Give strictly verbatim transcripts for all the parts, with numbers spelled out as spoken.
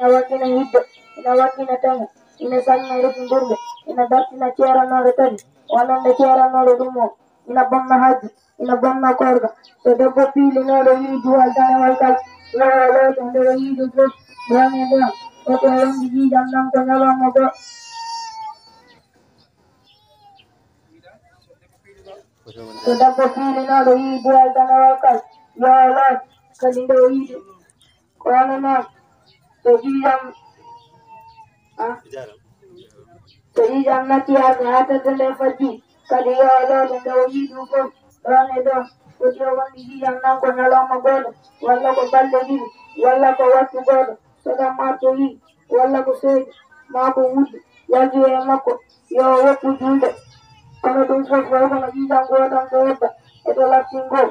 Ina waɗɗina yidde, ina waɗɗina taŋi, ina salmina resundurɓe, ina dartina ceeranooɗo kadi, wonande ceeranooɗo ɗum o, ina bonna hajju, ina bonna koorga. So debbo piilinooɗo yiɗi duwal danewal kal, yo o looto nde o yiɗi fof, ɗoon e ɗoon, foti o wonde ƴiiƴam tan ko ñalawma goo. So debbo piilinooɗo yiɗi duwal danewal kal, yo o looto kadi nde o yiɗi. Ko wano noon, so ƴiiƴam, ah, so ƴiiƴam natti arde haa tedde nde fajji, kadi yo o looto nde o yiɗi ɗum fof, ɗoon e ɗoon, foti o wonde ƴiiƴam tan ko ñalawma gooto, walla ko balɗe ɗiɗi, walla ko waktu gooto, so ɗam artoyii, walla ko seedi, maa ko wuddu, yaltu e makko, yo o woppu juulde. Kono ɗum fof, way kono ƴiiƴam gootam ko hedda e to lattingol.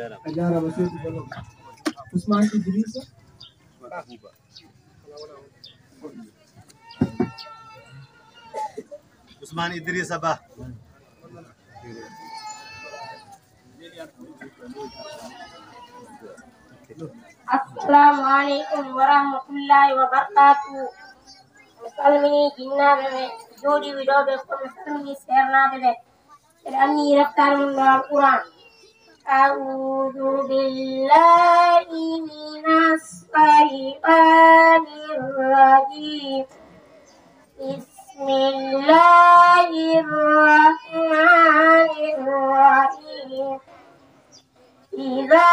A jaaraama, seydi Bello. Ousmane Idrissa. Ousmane Idrissa Ba. Assalamu aleykum wa rahmatullahi wa barakatuhu. Mi salmini jinnaaɓe ɓe jooɗiiɓe ɗo ɓe, ko mi salmini seernaaɓe ɓe. Mbeɗa anni reftaare mum ɗo Alquran. أعوذ بالله من الشيطان الرجيم. بسم الله الرحمن الرحيم. إذا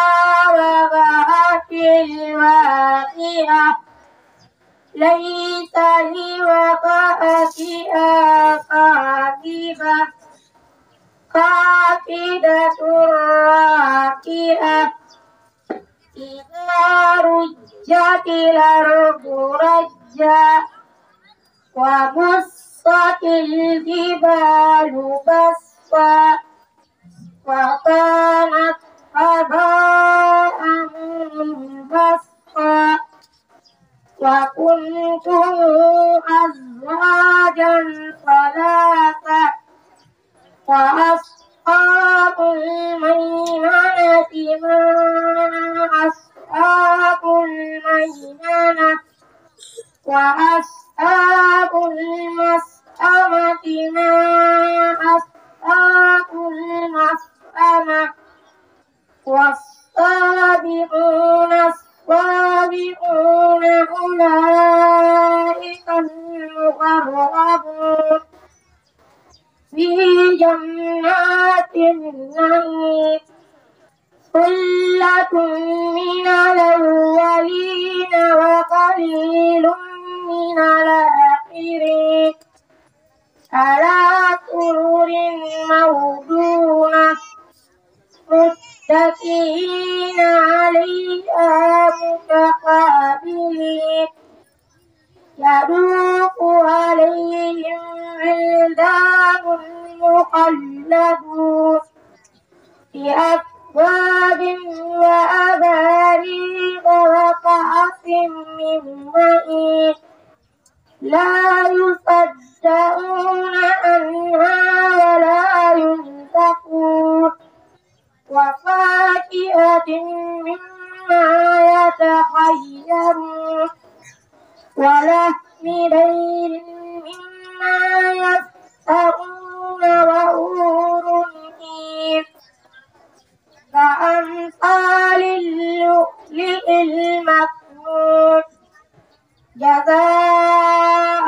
وقعت الواقعة. ليس لوقعتها كاذبة. خافضة رافعة. إذا رجت الأرض رجا. وبست الجبال بسا. وكانت هباء منبثا. وكنتم أزواجا ثلاثة. فأصحاب الميمنة ما أصحاب الميمنة. وأصحاب المشأمة ما أصحاب المشأمة. والسابقون السابقون أولئك المقربون في جنات النعيم. ثلة من الأولين وقليل من الآخرين. على سرر موضونة. متكئين عليها متقابلين. يطوف عليهم ولدان مخلدون بأكواب وأباريق وكأس من معين. لا يصدعون عنها ولا ينزفون. وفاكهة مما يتخيرون. ولحم طير مما يشتهون. وحور عين كأمثال اللؤلؤ المكنون. جزاء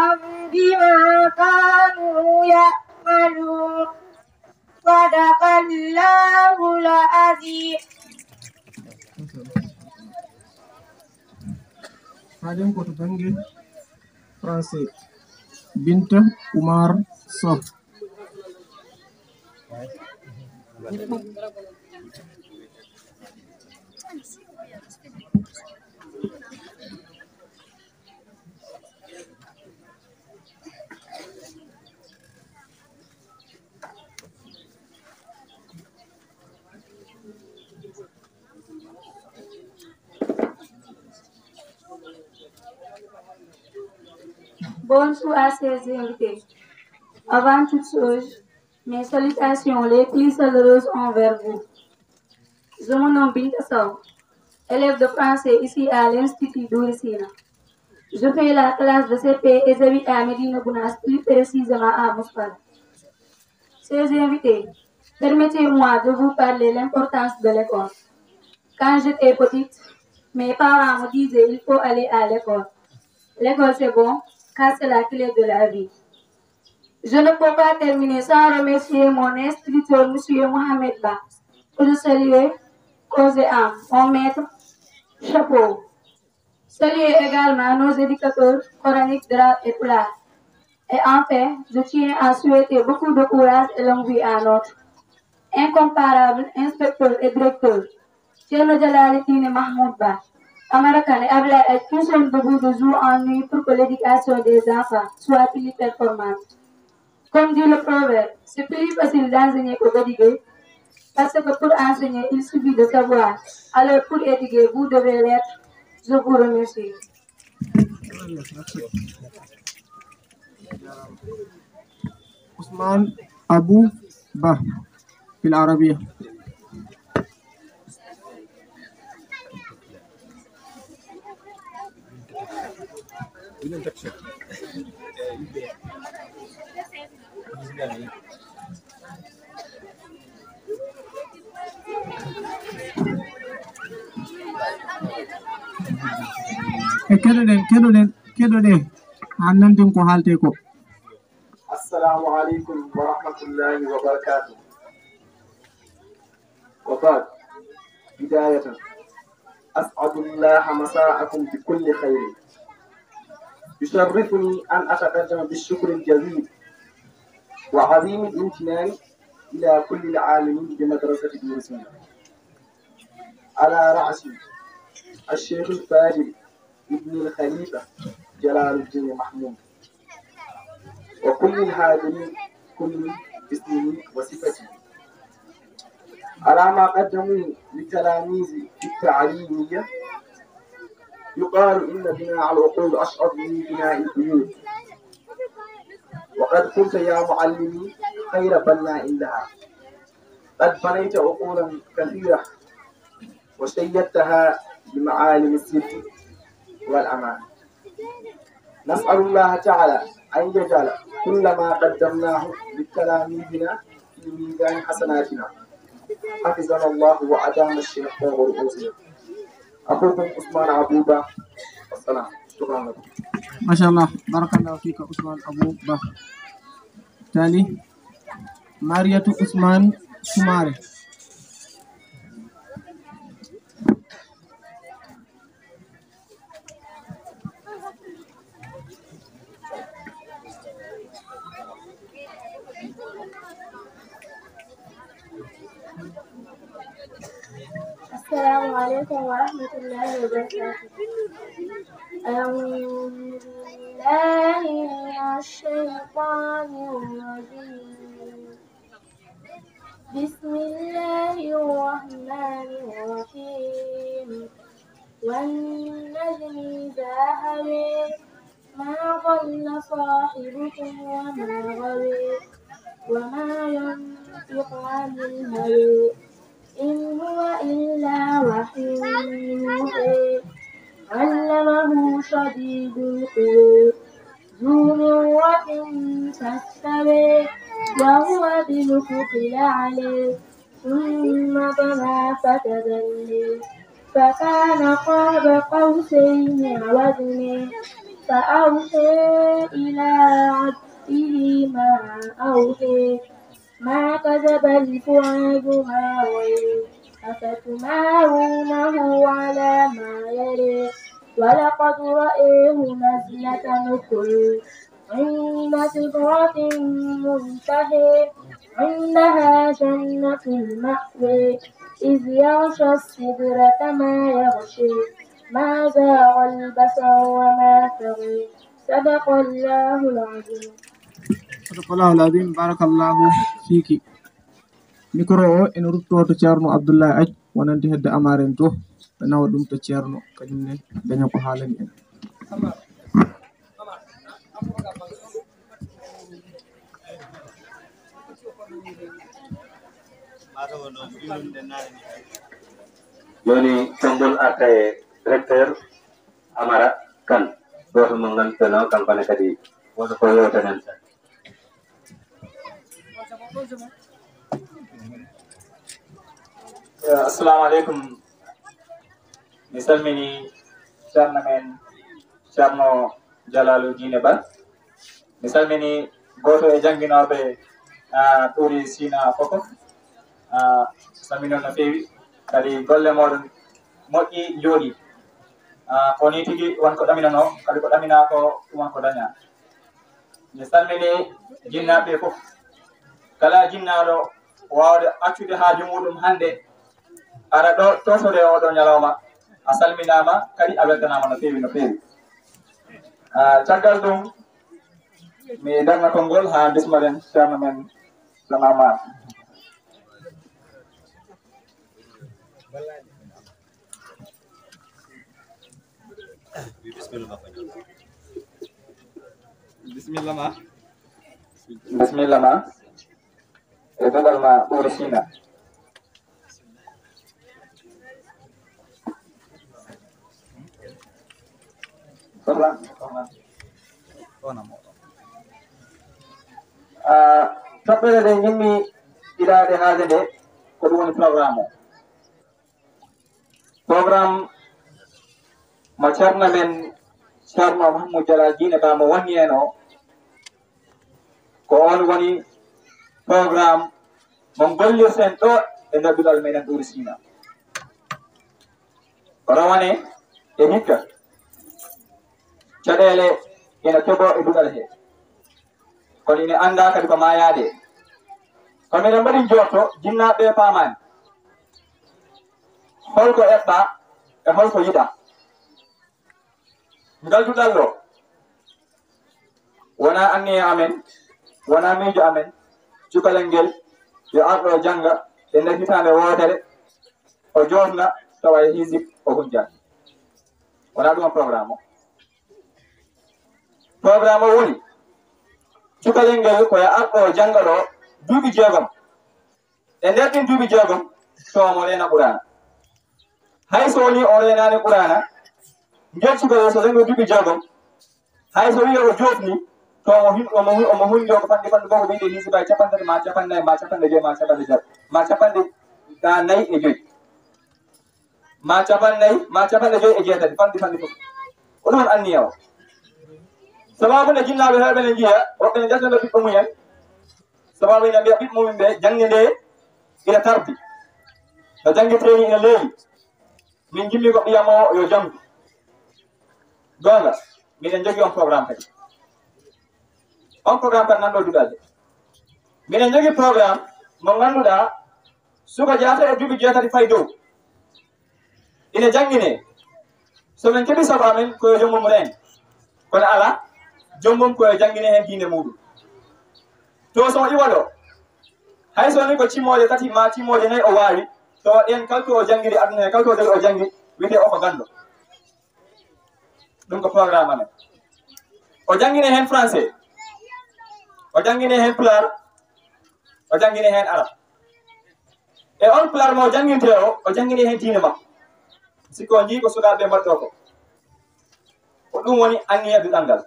بما كانوا يعملون. صدق الله العظيم. Haɗen ko to bannge français. Binta Oumar Sow. Bonsoir, chers invités. Avant toute chose, mes salutations les plus chaleureuses envers vous. Je me nomme Binta Sow. élève de français ici à l'Institut Nourissina. Je fais la classe de C P et j'habite à Médina Gounass, plus précisément à Moussala. Chers invités, permettez-moi de vous parler l'importance de l'école. Quand j'étais petite, mes parents me disaient il faut aller à l'école. L'école, c'est bon, car c'est la clé de la vie. Je ne peux pas terminer sans remercier mon instructeur, monsieur Mohamed Ba, que je salue corps et âme, mon maître, chapeau. Saluer également nos éducateurs coraniques, Dra et Pula. Et enfin, je tiens à souhaiter beaucoup de courage et longue vie à notre incomparable inspecteur et directeur, Thierno Djalali Dine Mahmoud Ba. Amara Kane et Ablaye Aït, qui sont debout de jour en nuit pour que l'éducation des enfants soit plus performante. Comme dit le proverbe, c'est plus facile d'enseigner au Bédigué, parce que pour enseigner, il suffit de savoir. Alors, pour éduquer, vous devez l'être. Je vous remercie. Ousmane Abou Ba في العربية. E keɗoɗen keɗoɗen keɗoɗen, an nanten ko haalte ko. Assalamu aleykum wa rahmatullahi wa barakatuh. وبعد، بداية أسعد الله مساءكم بكل خير. يشرفني أن أتقدم بالشكر الجزيل وعظيم الامتنان إلى كل العاملين بمدرسة دور سينا، على رأس الشيخ الفاضل ابن الخليفة جلال الدين محمود، وكل الحاضرين كل باسمه وصفته، على ما قدموه للتلاميذ في التعليمية. يقال إن بناء العقول أشعب من بناء البيوت، وقد كنت يا معلمي خير بناء لها، قد بنيت عقولا كثيرة وشيدتها بمعالم الصدق والأمانة. نسأل الله تعالى أن يجعل كل ما قدمناه لتلاميذنا في ميزان حسناتنا. حفظنا الله وأدام الشيخ فوق رؤوسنا. أخوكم عثمان عبوبة. والسلام. شكرا لكم. ما شاء الله، بارك الله فيك عثمان أبو با. Tali Mariyatu Usman Sumare. السلام عليكم ورحمة الله وبركاته. أعوذ بالله من الشيطان الرجيم. بسم الله الرحمن الرحيم. والنجم إذا هوى. ما ضل صاحبكم وما غوى. وما ينطق عن الهوى. إن هو إلا وحي يوحى. علمه شديد القوى. ذو مرة فاستوى. وهو بالأفق الأعلى. ثم دنا فتدلى. فكان قاب قوسين أو أدنى. فأوحى إلى عبده ما أوحى. ما كذب الفؤاد ما رأى. أفتمارونه على ما يرى. ولقد رآه نزلة أخرى. عند سدرة المنتهى. عندها جنة المأوى. إذ يغشى السدرة ما يغشى. ما زاغ البصر وما طغى. صدق الله العظيم. صدق الله العظيم، بارك الله فيك. Mikro o ene rutto to Ceerno Abdullahi Aj, wonande hedde amaren to, ɓe nawa ɗum to Ceerno, kañum ne daña ko haalani en. Jooni, konngol arta e directeur Amara Kane, gooto mo ngannduɗaa kanko ne kadi wonko yewtanen tan. Eh, assalamu aleykum. Mi salmini ceerno men, ceerno Jalalu Diine Ba. Mi salmini gooto e jannginooɓe, ah, Ɓuri Sina fof. Ah, salmini on no feewi. Kadi golle mooɗon moƴƴi, njooɗi. Ah, ko nii tigi won ko ɗaminanoo, kadi ko ɗaminaa ko won ko dañaa. Mi salmini jinnaaɓe fof. Kala jinnaaɗo waawde accude haaju muuɗum hannde, ara ɗo tottude oo ɗoo ñalawma, a salminaama, kadi a weltanaama no feewi, no feewi. Ah, caggal ɗum, mi darna konngol haa bismaren ceerno men Lama Maar. Bisimilla ma. Bisimilla ma. E duɗal ma Ɓuri Sina. Ah, toɓɓere nde njimmi idaade haade nde, ko ɗum woni programme o. Programme mo ceerno men, ceerno Mahammou Jalal Diine Ba mo wonni en o, ko on woni programme mo gollirten ɗo e nder duɗal meɗen Ɓuri Sina. Rawane e hikka. Caɗeele ina keɓo e duɗal he. Kono ina anndaa kadi ko maayaade. Kono miɗen mbaɗi njorto, jinnaaɓe ɓe paamaani. Holko eɓɓaa e holko yiɗaa. Ngal duɗal ɗo, wonaa anniya amen, wonaa miijo amen, cukalel ngel yo ar ɗo jannga e nder hitaande wootere, o joofna tawa e hizib o hunjan. Wonaa ɗum o programme o. Programme o woni, cukalel ngel ko yo ar ɗo jannga ɗo duuɓi jeegom. E nder ɗin duuɓi jeegom, tawa mo reena Quraana. Hay so woni o reenaani Quraana, ngel cukalel so renndo duuɓi jeegom, hay so wii o joofni, tawa omo hin-, omo hin-, omo hunndoo ko fannde fannde boo ko ɓeyde hisiba e capanɗe tati, ma capanɗe nayi, ma capanɗe joyi, ma capanɗe joyi, ma capanɗe nayi e joyi. Ma capanɗe nayi, ma capanɗe joyi e jeetati, fannde fannde fof. Ko ɗum anniya o. Sababu nde jinnaaɓe heewɓe ne njiya, woɓɓe ne njattanoo ɓiɓɓe mumen. Sababu ina mbiya ɓiɓɓe mum ɓe, jannde nde ina tardi. No janngirtee ni ina leewi. Min njimmi ko ɓiyam o yo janngu. Goonga, miɗen njogii on programme kadi. On programme kadi nan ɗo duɗal he. Miɗen njogii programme mo ngannduɗaa, suka jaata e duuɓi jeetati fay dow. Ina janngine. So min keɓi sago amen, ko yo joom mum reen. Kono alaa, joom mum ko yo janngine heen diine muuɗum. To so o iwa ɗo, hay so ni ko cimooje tati ma cimooje nayi o waawi, to ɗeen kala to o janngiri aduna he, kala to o janngi, wiyetee o ko ganndo. Ɗum ko programme amen. O janngine heen français, o janngine heen pulaar, o janngine heen arab. E on pulaar mo o janngintee o, o janngini heen diine makko. Sikko o njii ko sukaaɓe mbaɗɗoo ko. Ko ɗum woni anniya duɗal ngal.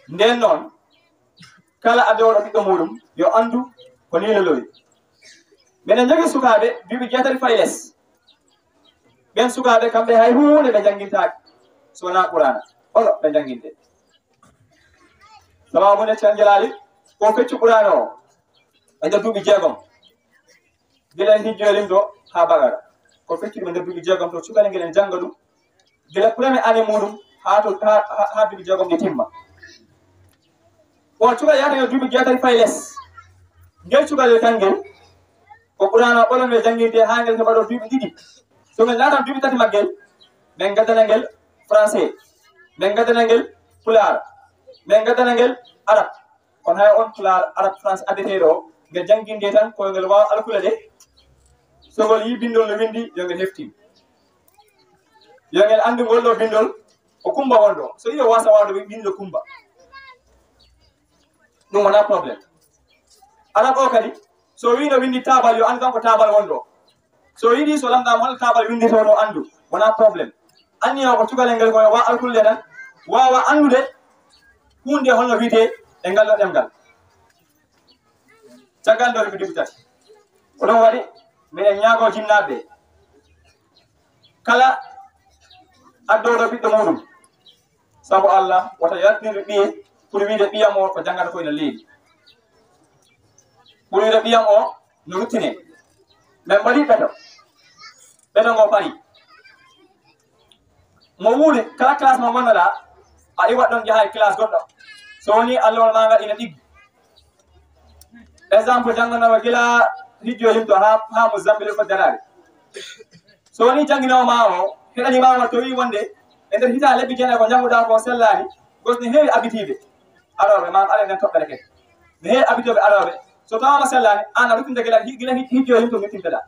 Ndeen noon, kala adooɗo ɓiɗɗo muuɗum, yo anndu ko nii lolowi. Mbeɗen njogii sukaaɓe duuɓi jeetati fay les. Ɓeen sukaaɓe kamɓe hay huunde ɓe njanngintaake, so wonaa Quraana. Holo ɓe njannginte? Sababu ne Ceerno Jalaali, ko feccu Quraana o, e nder duuɓi jeegom. Gila hijjoore ɗum ɗo haa bagara. Ko feccude nder duuɓi jeegom to cukalel ngel en jannga ɗum. Gila premier année muuɗum haa to, haa, haa, haa duuɓi jeegom ɗi timma. O cukalel yahata yo duuɓi jeetati fay les. Ngel cukalel kangel, ko Quraana o ɓolon e jannginde haa ngel heɓa ɗo duuɓi ɗiɗi. So ngel naatan duuɓi tati maggel, min ngaddana ngel français, min ngaddana ngel pulaar, min ngaddana ngel arab. Kono hay on pulaar, arab, français addetee ɗo, ngel jannginde tan ko ngel waawa alkule ɗe. So ngol yii binndol no winndi, yo ngel heftin. Yo ngel anndu ngol ɗo binndol, ko Kummba won ɗo. So yii o waasa waawde winndinde Kummba. Ɗum wonaa problème. Arab o kadi, so wii no winndi taabal, yo anndu tan ko taabal won ɗo. So yiɗi, so lamɗaama hol kaabal winndetoo no anndu, wonaa problème. Anniya o ko cukalel ngel ko wa alkulde tan, waawa anndude huunde holno wiyetee e ngal ɗo ɗemngal. Caggal ɗo, mi duɓi tati. Ko ɗum waɗi, miɗen ñaagoo jinnaaɓe, kala addooɗo ɓiɗɗo muuɗum, sabu Allah, wota yaltinir ɓiye, pour wiide ɓiyam o ko janngata ko ina leeli. Pour wiide ɓiyam o no ruttine. Min mbaɗi ɓeto. Ɓeto ngo parii. Mo wuuri, kala classe mo ngonnoɗaa, a iwat ɗon, njahaa e classe goɗɗo. So wonii allowal maa ngal ina ɗiggi. Exemple, jannganoowo gila hijjo yimto haa, haa mo zammbili ko daraade. So wonii jannginoowo maa o, heɗanii maa o, tawi wonde e nder hitaa lebbi jeenayi ko njannguɗaa ko sellaani, gos ne heewi abitiiɓe arooɓe, maa ala nden toɓɓere kadi. Ne heewi abitooɓe arooɓe. So tawaama sellaani, aan a ruttinte gila hi-, gila hij-, hijjo yimto ngittinteɗaa.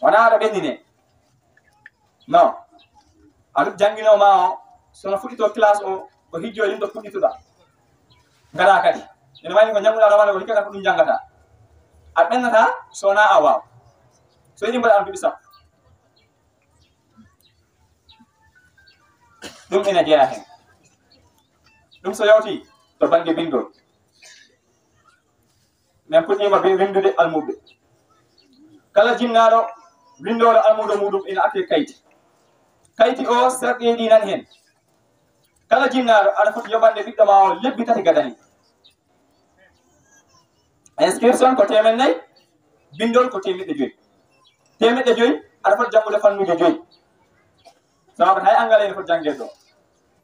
Wonaa aɗa ɓenninee. Non. Aɗa jannginoo maa o, so no fuɗɗitoo classe o, ko hijjo yimto fuɗɗituɗaa. Ngaraa kadi. Ene wayni ko njannguɗaa rawane ko hikka ko ɗum njanngataa. A ɓennataa so wonaa a waaw. So yiɗi mbaɗa am duuɓi sappo. Ɗum ina jeyaa heen. Ɗum so yawtii to bannge binndol. Min puɗɗiima bi-, winndude almuuɓe. Kala jinnaaɗo winndooɗo almuudo muuɗum ina accee kayti. Kayti o, sarɗiiji ɗi nani heen. Kala jinnaaɗo aɗa foti yoɓande ɓiɗɗo maa o lebbi tati gadani. Inscription ko teemen nayi, binndol ko teemeɗɗe joyi. Teemeɗɗe joyi, aɗa foti janngude fannuuji joyi. Sababu hay angale ene foti janngeede ɗo.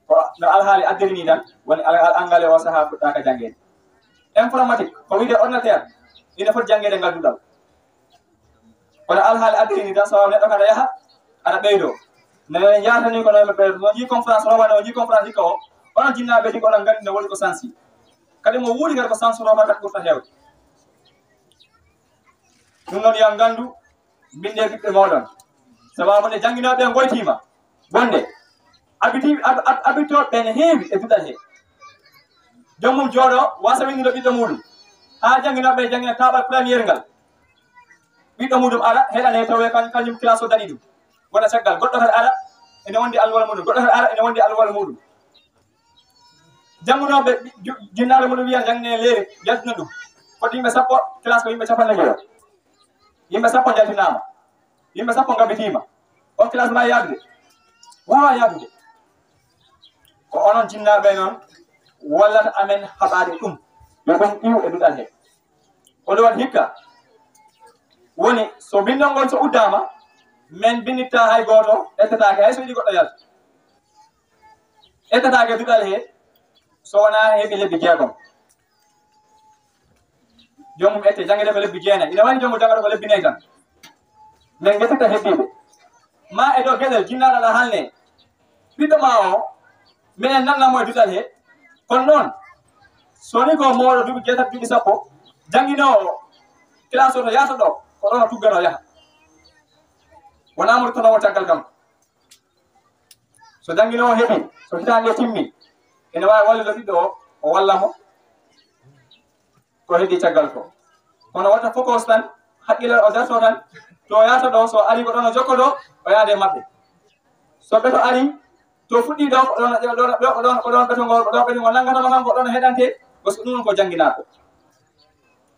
Ko no alhaali addiri nii tan, woni al-, al-, angale o sahaa fuɗɗaaka janngeede. Informatique, ko wiyde ordinateur, ina foti janngeede ngal duɗal. Kono alhaali addiri nii tan, sababu neɗɗo kala yaha, aɗa ɓeydoo. Nde en njahatanii ko no ɓe ɓeydo, no njii conférence, no wano njii conférence hikka o, onon jinnaaɓe ɗi ko onon nganndi no woni ko sansi. Kadi mo wuuri kadi ko sansi no kadi ɓurta heewde. Ɗum noon, yo nganndu, mbinndee ɓiɓɓe mooɗon. Sababu nde jannginooɓe ngoytiima, wonde abiti-, ab-, ab-, abitooɓe ɓe ne heewi e duɗal he. Joom mum jooɗo, wasa winndude ɓiɗɗo muuɗum. Haa jannginooɓe ɓe janngina taabal première ngal. Ɓiɗɗo muuɗum ara, heɗane tawe kan-, kañum classe o daɗi ɗum. Wona caggal, goɗɗo kadi ara, ene wondi alluwal muuɗum. Goɗɗo kadi ara, ene wondi alluwal muuɗum. Janngunooɓe, ju-, jinnaaɓe mum wiya janngine leeri, yaltina ɗum. Foti yimɓe sappo, classe ko yimɓe capanɗe njoyo. Yimɓe sappo njaltinaama. Yimɓe sappo ngabitiima. On classe ma yaadude? Waawaa yaadude. Ko onon jinnaaɓe noon wallata amen haɓaade ɗum. Yo ɗum iw e duɗal he. Ko ɗum waɗi hikka. Woni, so binndol ngol so uddaama, men binndittaa hay gooto, ettataake hay so yiɗi goɗɗo yalta. Ettataake duɗal he, so wonaa heɓi lebbi jeegom. Joomum ette, janngete ko lebbi jeenayi. Ina wayni joomum janngata ko lebbi nayi tan. Men ngettata heddiiɓe. Ma e ɗo geɗel, jinnaaɗo aɗa haalne. Ɓiɗɗo ma o, minen nanna mo e duɗal he. Kono noon, so woni ko mawɗo duuɓi jeetati, duuɓi sappo, jannginoowo classe o to yahata ɗo, ko ɗoon o tuggata o yaha. Wonaa mo ruttanoowo caggal kam. So jannginoowo heɓii, so hitaande timmi, ene waawi wallude ɓiɗɗo o, o walla mo ko heddii caggal ko. Kono wata focus tan, hakkille o darto tan, to o yahata ɗo, so arii ko ɗoon o jokkodoo, o yahda e maɓɓe. So ɓeto arii, to fuɗɗii ɗo, ko ɗoon, ɗo, ɗo, ɗo, ko ɗoon, ko ɗoon ɓeto ngoo, ko ɗoon ɓeto ngoo nanngata mo kanko, ko ɗoon o heɗantee, parce que ɗum ko jannginaaɗo.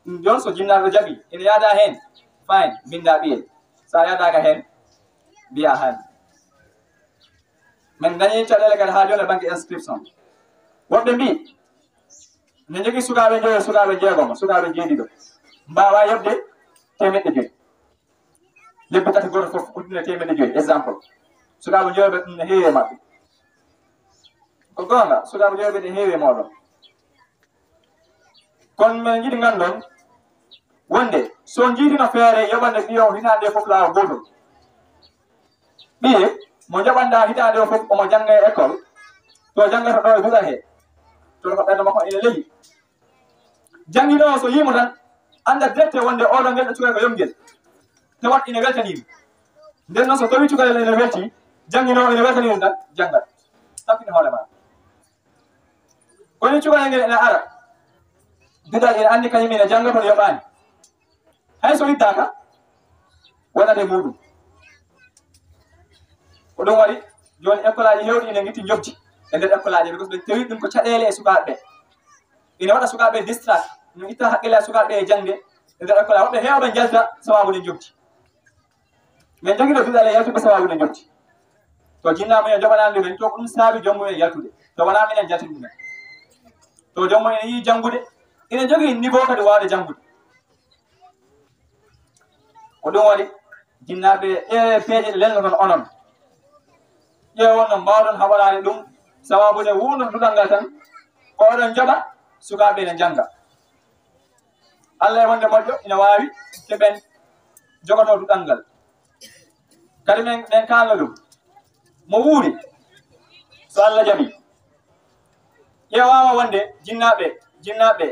Ɗum jooni so jinnaaɗo jaɓii, ene yahda heen, fine, mbinndaa ɓiyel. So a yahdaaka heen, mbiyaa haali. Min dañii caɗeele kadi haa jooni e bannge inscription. Woɓɓe mbii, ne njogii sukaaɓe njoyo, sukaaɓe jeegomo, sukaaɓe jeeɗiɗo, mbaawaa yoɓde teemeɗɗe joyi. Lebbi tati, gooto fof uddine teemeɗɗe joyi, exemple. Sukaaɓe njoyoɓe, ɗum ne heewi e maɓɓe. Ko goonga, sukaaɓe njoyoɓe ne heewi e mooɗon. Kono min njiɗi nganndon wonde so njiitino feere yoɓande ɓiyo hitaande fof laawol gootol. Ɓiye mo njoɓanɗaa hitaande o fof omo jannga e école, to janngata ɗo e duɗal he. To ko ɓernde makko ene leƴi. Jannginoowo so yiimo tan, annda direct wonde oɗo ngel ɗo cukalel ko yomgel. Tawat ina weltanii mo. Nden noon so tawii cukalel ene weltii, jannginoowo ene weltanii ɗum tan, janngat. Tampini hoore maa. Ko ni cukalel ngel ene ara. Duɗal ene anndi kañum ene jannga kono yoɓaani. Hay so iddaaka, wonata e muɗum. Ko ɗum waɗi jooni école aji heewɗi ina ngitti njoɓdi e nder école aji, parce que ɓe tawi ɗum ko caɗeele e sukaaɓe ɓe. Ina waɗa sukaaɓe distract, no itta hakkille sukaaɓe e jaŋde e nder école aji. Woɓɓe heewɓe njalta sababu nde njoɓdi. Min jogii ɗo duɗal e yaltuɓe sababu nde njoɓdi. To jinnaaɓe mumen joɓanaani ɗumen, to ko ɗum saabi joom mumen yaltude. To wonaa minen jaltini ɗumen. To joom mumen ina yiɗi janngude, ina jogii niveau kadi waawde janngude. Ko ɗum waɗi, jinnaaɓe, e peeje ɗe lelnoton onon. Ƴeewon no mbaawɗon haɓoraade ɗum, sababu nde wuurnoto duɗal ngal tan, ko oɗon njoɓa sukaaɓe ene njannga. Allah e wonde moƴƴo, ina waawi keɓen jogotoo duɗal ngal. Kadi men, men kaalna ɗum. Mo wuuri, so Allah jaɓi, ƴeewaama wonde jinnaaɓe, jinnaaɓe,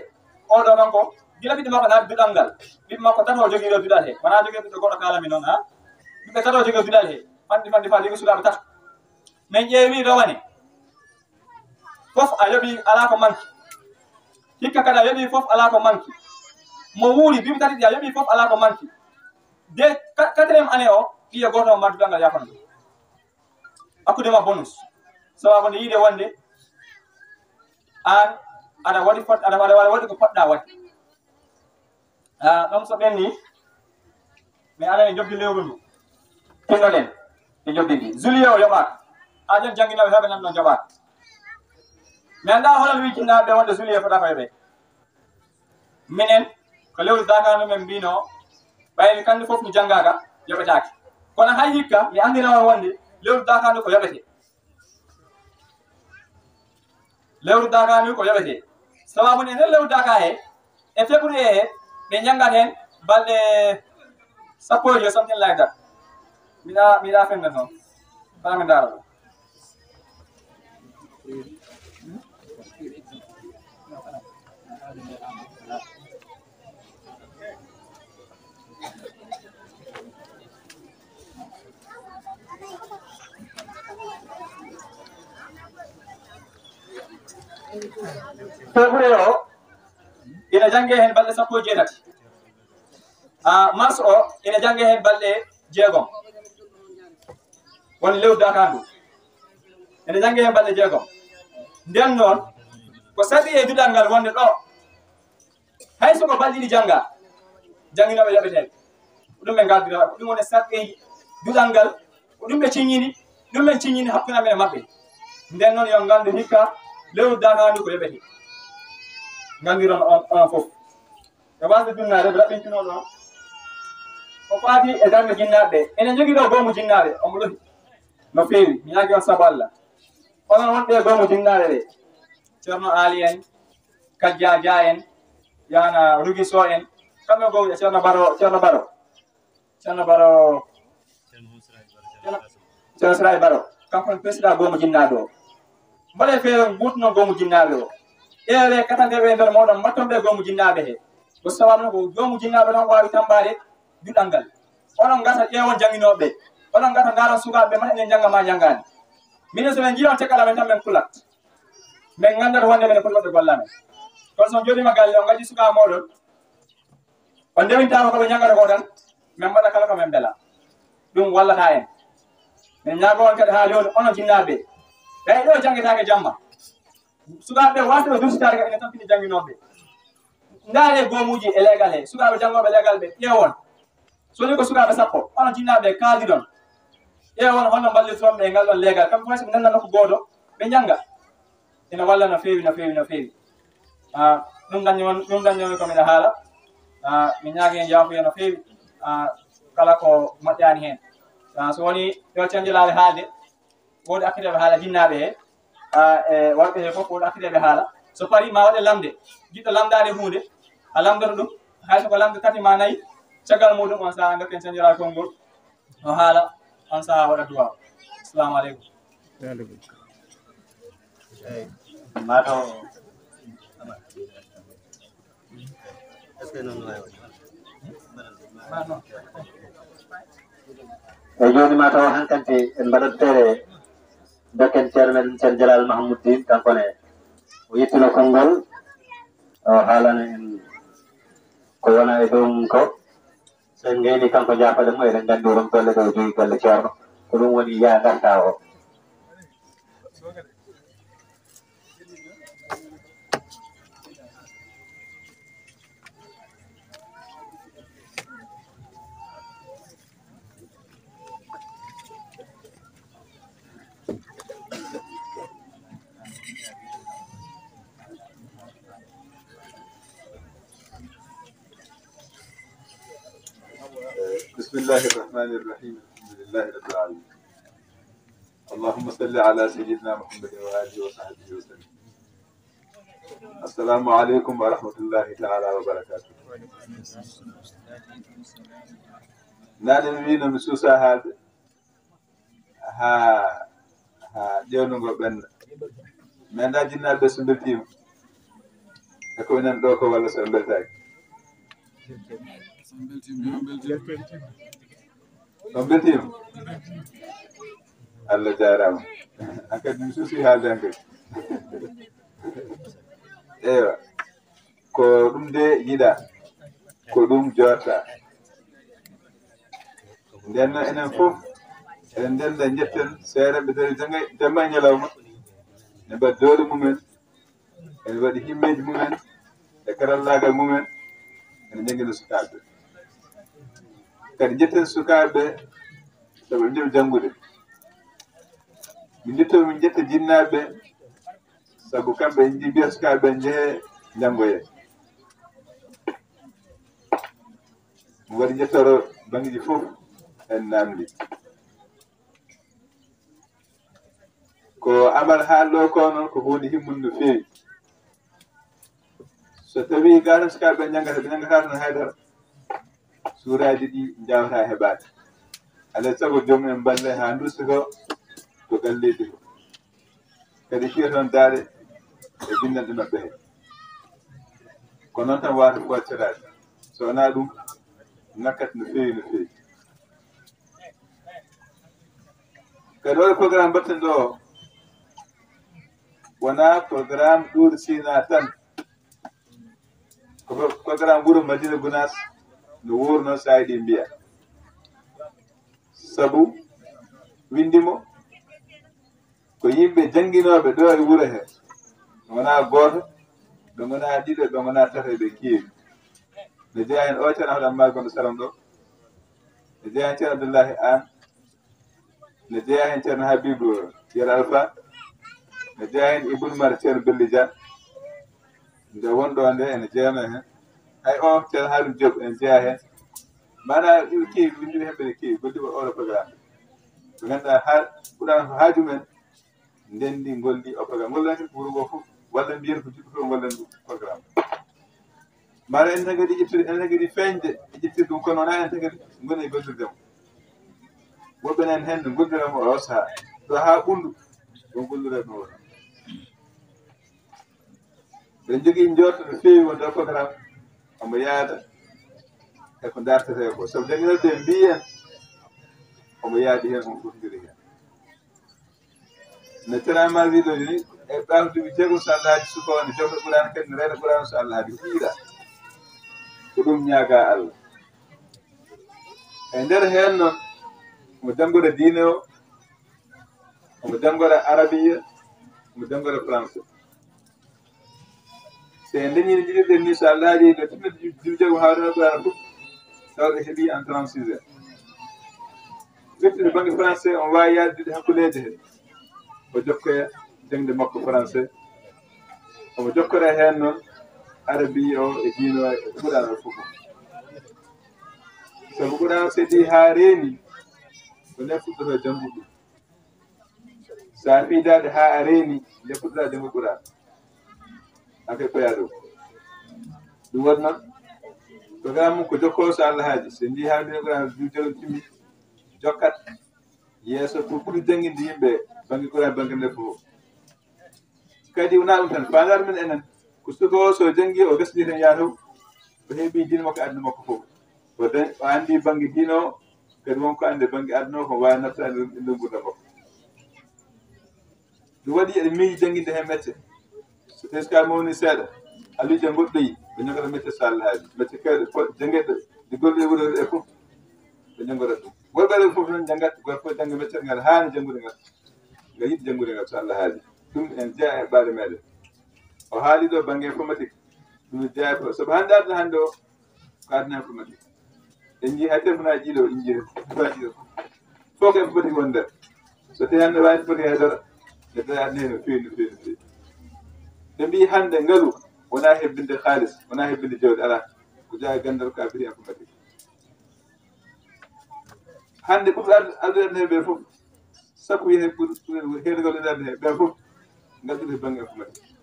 oɗo kanko, gila ɓiɗɗo makko naati duɗal ngal, ɓiɗɗo makko tato jogii ɗo duɗal he, wonaa jogii ɓiɗɗo goɗɗo kaalami noon, ha? Ɓiɓɓe tato jogii duɗal he, fanɗi, fanɗi, fanɗi, jogii sukaaɓe tato. Men ƴeewi rawane, fof a yoɓi, alaa ko manki. Hikka kadi a yoɓi fof, alaa ko manki. Mo wuuri, duuɓi tati ɗi a yoɓi fof, alaa ko manki. De, ka-, quatrième année o, ɓiya gooto o ma duɗal ngal yaafan ɗum. Hakkude ma bonus. Sababu nde yiide wonde, aan, aɗa waɗi fot-, aɗa, aɗa, aɗa waɗi ko poɗɗa waɗde. Ah, ɗum so ɓenni, mi ara e njoɓdi lewru ndu. Tinnoɗen e njoɓdi ndi. Juillet o yoɓaaka. Haa jooni jannginooɓe heewɓe nan ɗon njoɓaaka. Mi anndaa holon wii jinnaaɓe wonde juillet fota ko yoɓee. Minen, ko lewru daakaandu men mbinoo, ɓayri kandi fof mi janngaaka, yoɓetaake. Kono hay hikka, mi anndina on wonde lewru daakaandu ko yoɓetee. Lewru Daaka ni ko yoɓetee. Sababu ne, nder lewru Daaka he, e février he, ɓe njanngat heen balɗe sappo e joy, something like that. Miɗa, miɗa fenna noon. Faa mi ndaara ɗum. Février o, ina jannge heen balɗe sappo e jeenati. Ah, mars o, ina jannge heen balɗe jeegom. Woni lewru Daaka ndu. Ina jannge heen balɗe jeegom. Nden noon, ko saɗi e duɗal ngal wonde ɗo, hay so ko balɗe ɗiɗi jannga, jannginooɓe yoɓeteeɓe. Ko ɗum ɓe ngardira, ko ɗum woni sarɗeeji duɗal ngal, ko ɗum ɓe ciññini, ɗum ɓe ciññini hakkunde amen e maɓɓe. Nden noon, yo nganndu hikka, lewru Daaka ndu ko yoɓetee. Nganndiron on, on fof. E wasde dunnaade, ɓe raɓɓintinoo ɗon. Ko faati e darnde jinnaaɓe ɓe. Enen njogii ɗo goomu jinnaaɓe, omo lohi no feewi. Mi ñaagii on sabu Allah. Onon wonɓe e goomu jinnaaɓe ɓe. Ceerno Aali en, Kajja Dia en, Yaana Rugi Sow en, kamɓe goo e Ceerno Baro, Ceerno Baro. Ceerno Baro, Ceerno, Ceerno Siraji Baro. Kanko en président goomu jinnaaɓe o. Mbaɗee feere mbuutunon goomu jinnaaɓe o. Ƴeewee katanteeɓe e nder mooɗon, mbatton ɓe goomu jinnaaɓe he. Ko sababu ko goomu jinnaaɓe noon waawi tammbaade duɗal ngal. Onon ngasa ƴeewon jannginooɓe. Onon ngasa ndaaron sukaaɓe ɓe, mata enen njannga ma njanngaani. Minen so min njii on tekkal amen tan min kulat. Min nganndata wonde minen poti waɗde golle amen. Kono so on njooɗiima galle on ngaddi sukaaɓe mooɗon, on ndewintaama ko ɓe njanngatoo ko tan, min mbaɗa kala ko min mbela. Ɗum wallata en. Min ñaagoo on kadi haa jooni, onon jinnaaɓe. Ɓay ɗo janngetaake jamma. Sukaaɓe ɓe waasde ɓe dursitaade kadi ene tampini jannginooɓe. Ndaaree goomuuji e leegal he. Sukaaɓe janngooɓe leegal ɓe, ƴeewon. So woni ko sukaaɓe sappo, onon jinnaaɓe kaaldiɗon. Ƴeewon holno mballirtoron ɓe e ngal ɗon leegal. Kamɓe fof so ɓe ndenna nokku gooto, ɓe njannga. Ina walla no feewi, no feewi, no feewi. Ah, ɗum dañmi on, ɗum dañmi on ko miɗa haala. Ah, mi ñaagii en yaafuya no feewi. Ah, kala ko moƴƴaani heen. Ah, so woni yo canjolaare haalde, woodi akkideeɓe haala jinnaaɓe he. Ah, e worɓe he fof, woodi akkideeɓe haala. So parii, ma waɗe lamnde. Jiɗɗo lamndaade huunde, a lamndoto ɗum. Hay so ko lamnde tati ma nayi, caggal muuɗum on sahaa, ndokken canjolaare konngol. No haala, on sahaa waɗa duwaaw. Assalamu aleykum. Eyi, mataw, est-ce que noon wawi waɗde? Eyi, jooni mataw hankanti en mbaɗat feere dokken ceerno men, Ceerno Jalal Mahamoudine, kanko ne o yettino konngol, o haalana en ko wona e dow mum ko. En ngeni kanko jaafaɗe mo, eɗen nganndi oɗon golle ɗo jogi golle ceerno. Ko ɗum woni yaa ngarta o. بسم الله الرحمن الرحيم. الحمد لله رب العالمين. اللهم صل على سيدنا محمد وآله وصحبه وسلم. السلام عليكم ورحمة الله تعالى وبركاته. Nane mi wino mi suusa haalde. Haa, haa ƴeewnugo ɓenna. Mi anndaa jinnaaɓe ɓe so mbeltiima. E ko ɓe nani ɗo ko walla so ɓe mbeltaaki. On mbeltiima? Allah jaaraama. Hankadi mi suusi haalde hankadi. Eywa. Ko ɗum de yiɗa, ko ɗum jooɗta. Nden noon enen fof, eɗen ndenda njetten seereɓe dari jannga, jamma e ñalawma. Ne mbaɗi doole mumen, ene waɗi himmeeji mumen, e karallaagal mumen, ene njanngina sukaaɓe. Kadi njetten sukaaɓe, sabu ɓe njaɓi janngude. Min njetto, min njetta jinnaaɓe, sabu kamɓe nji-, mbiya sukaaɓe njehee njanngoyee. Mi waɗi njettoro banngeeji fof en naamndi. Ko Amar haali ɗo ko noon ko huunde himmunde no feewi. So tawii gaata sukaaɓe ɓe njanngata, ɓe njanngata tan haydara. Suuraaji ɗi njaawata heɓaade. Alaa e sago joom en mballe haa ndusto ko to galleeji ko. Kadi fiya toon daade e binndanɗe maɓɓe he. Ko noon tan waawata focciraade. So wonaa ɗum, ŋakkat no feewi, no feewi. Kadi oɗo programme mbaɗten ɗo o, wonaa programme Ɗuur Sina tan. Ko pro-, programme wuro Madina Gunaas no wuurno, saa'i ɗi mbiya. Sabu winndi mo ko yimɓe jannginooɓe ɗo e wuro he. Ɓe ngonaa gooto, ɓe ngonaa ɗiɗo, ɓe ngonaa tato, ɓe keewi. Ne jeyaa heen o Ceerno Ahmadu Ammaar gonɗo Saran ɗo. Ne jeyaa heen Ceerno Abdullaahi Aan. Ne jeyaa heen Ceerno Habiibu Yero Alfa. Ne jeyaa heen Ibnu Umar Ceerno Belli Dia. Nde wonɗo nde ene jeyanoo heen. Hay o Ceerno Haliidu Joob ene jeyaa heen. Maanaa, ɓe keewi, winndii heen ɓe keewi, golliiɓe oɗo programme. Ɓe ngannduɗaa haa, ɓurano ko haaju men, ndenndi, ngolli o programme. Ngollen wuro ngoo fof, walla mbiyen ko juɗɗo fof, ngollen ɗum programme. Maanaa enen tan kadi ƴettude, enen tan kadi feeñde e ƴettude ɗum, kono wonaa enen tan kadi ngoni e gollirde mo. Woɓɓe nan heen no ngollira mo o sahaa. Ɗo haa ɓunndu, ɗum gollira ɗum wona. Ɓe njogii njorto no feewi wonde o programme omo yaada e ko ndartetee ko. Sabu jannginooɓe ɓe mbii en omo yaadi heen, omo fotondiri heen. No Ceerno Ammaar wii ɗo ni, e ɓaawo duuɓi jeegom so Alla haaji suka o ne jannga Qur'aana, kadi ne reyna Qur'aana so Alla haaji, ko ɓiira. Ko ɗum ñaagaa Alla. E nder heen noon, omo janngora diine o, omo janngora arabiya, omo janngora français. So en ndeñii no njiɗirɗen ni, so Alla haaji, no tinno duuɓi jeegom haa ɗo Qur'aana fof, tawde heɓii en trente-six heures. Firti to bannge français, omo waawi yaadude hakkundeeje he. O jokkoya jaŋde makko français. Omo jokkora heen noon arabiya o e diine o e Qur'aana o fof. Sabu Qur'aana so heɓii haa reeni, ko nden fuɗɗotoo janngude ɗum. So a fii daade haa a reeni, nde puɗɗoɗaa janngo Qur'aana. An kay koyaa ɗum. Ɗum waɗi noon, programme mum ko jokkoo so Alla haaji. So en njii haa mbiyen Qur'aana duuɓi jeegom timmi, jokkat yeeso pour ɓuri jannginde yimɓe bannge Qur'aana, bannge nde fof. Kadi wonaa ɗum tan, faandaare men enen, ko suka o so janngi o gasni tan yaha to, o heɓi diine makko e aduna makko fof. O dañ-, o anndi bannge diine o, kadi won ko anndi bannge aduna o, ko waawi naftaade ɗum e nder nguurndam makko. Ɗum waɗi eɗen miiji jannginde heen mecce. So teskama woni seeɗa, alluuje goɗɗoyi, ɓe ñogata mecce so Alla haaji. Mecce kayɗe po-, janngeɗe, ɗe golle e wuro e fof, Janngoree ɗum. Worɓe ɓee fof noon njanngat, gooto fof jannga meccal ngal haani janngude ngal. Ngal yiɗi janngude ngal, so Allah haali. Ɗum en jeyaa e ɓaade meeɗen. O haali ɗo bannge informatique. Ɗum jeyaa ko, sabu hannde aduna hannde o, ko aduna informatique. En njii hay téléphone aji ɗiɗo, en njii téléphone aji ɗiɗo. Fof ko informatique woni nder. So tawii hannde waawi informatique hay dara, ɓe dara aduna heen no feewi, no feewi, no feewi. Ɓe mbii hannde ngalu wonaa hebbinde kaalis, wonaa hebbinde jawdi, alaa. Ko jeyaa e ganndal ko a biri informatique. Hannde ɓurɓe ardu-, ardude aduna heen ɓee fof, sakko wiye heen ɓuri, ɓuri heedagol ene aduna heen ɓee fof, ngaddude bannge informatique.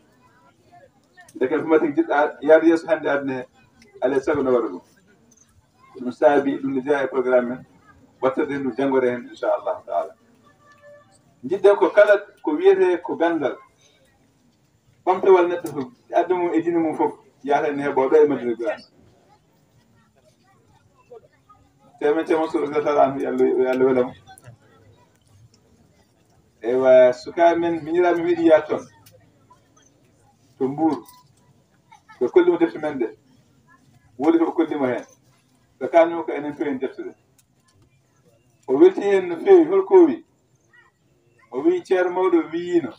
Ndeke informatique jiɗɗa yaade yeeso hannde aduna heen, alaa e sago no waɗa ɗum. Ko ɗum saabi ɗum ne jeyaa e programme men, wattorde heen ɗum janngoree heen, inchallahu taala. Njiɗɗen ko kala ko wiyetee ko ganndal, ɓamtowal neɗɗo fof, aduna mum e diine mum fof, yahata ene heɓoo ɗo e Madina Gounass. Temen Ceerno Mansour radiyallahu anhu, yo Allah, yo Allah welam. Eywa, sukaaɓe men, miñiraaɓe men, miɗi yaha toon. To Mbuur. Ɓe kolli mo defte men ɗe. Woodi ko ɓe kolli mo heen. Ɓe kaalni mo ko enen pewi en defte ɗe. O welti heen no feewi, holko o wi? O wi, Ceerno Mawɗo wiyiino,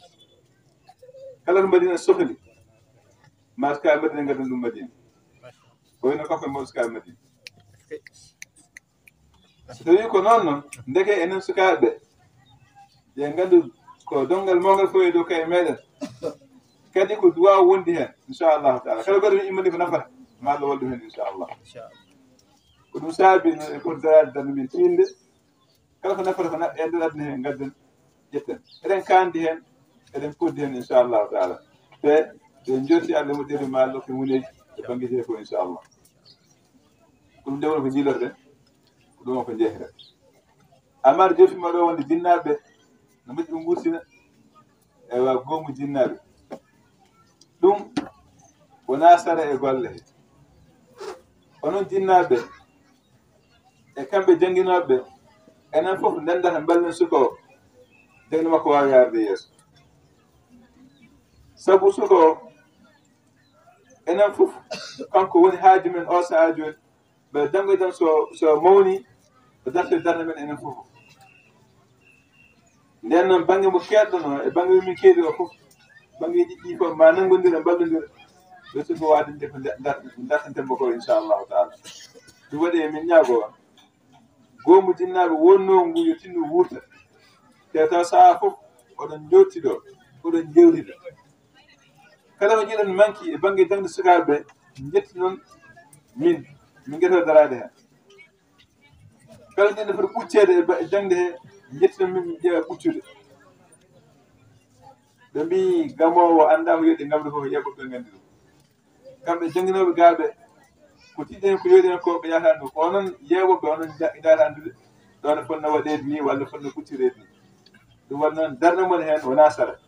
kala ko Madina sohli, ma sukaaɓe Madina ngaddan ɗum Madina. O wino kanko e mawɗo sukaaɓe Madina. So tawii ko noon noon, ndeke enen sukaaɓe ɓe, yo nganndu ko donngal mawngal fof e dow kay meeɗen. Kadi ko duwaaw wondi heen, inchallahu taala. Kala gooto min immanii ko nafata, ma Allah wallu heen, inchallah. Ko ɗum saabi noon en poti daraade darnde min tiinde. Kala ko nafata ko na-, e nder aduna heen, ngadden, ƴetten. Eɗen kaandi heen, eɗen poddi heen, inchallahu taala. Te, eɗen njorti Allah moƴƴere ma Allah ko muneeji e bannge he ko, inchallah. Ko ɗum nde woni ko njilorɗen, ko ɗum ko njehre. Amar jofima ɗo wonde jinnaaɓe, no moƴƴi ɗum wurtina, ewa, goomu jinnaaɓe. Ɗum wonaa sara e golle he. Onon jinnaaɓe, e kamɓe jannginooɓe, enen fof ndenndata mballen suka o, jannde makko waawa yaarde yeeso. Sabu suka o, enen fof, kanko woni haaju men o sahaa jooni, ɓe janngo e jam so, so mawni, o dartoy darnde men enen fof. Nden noon, bannge mo keedɗon o e bannge mo min keedi o fof, banngeeji ɗi fof, ma nanngondire, mballondire, ɓe suka waadinde ko nde-, nda-, dartanten mo ko, inchallahu taala. Ɗum waɗi emin ñaago on. Goomu jinnaaɓe wonnoo ngu yo tinno wuurta. Te taw sahaa fof oɗon njooɗti ɗo, oɗon njewtida. Kala ko njiɗon manki e bannge jaŋde sukaaɓe ɓe, njetti noon min, min ngetoto daraade heen. Kala njiɗon foti ɓucceede e ba-, e jaŋde he, njetti noon min, min ƴeewa ɓuccude. Ɓe mbii gamoowo anndaa ko yoɗi ngamri ko, yeeɓooɓe ɓe nganndi ɗum. Kamɓe jannginooɓe gaa ɓe, ko tiɗɗen ko yoɗi en ko ɓe yahata ɗum. Ko onon yeeɓooɓe, onon nja-, njahata anndude ɗo no fotnoo waɗeede nii walla fotnoo ɓuccireede nii. Ɗum waɗi noon darnde mon heen wonaa sara.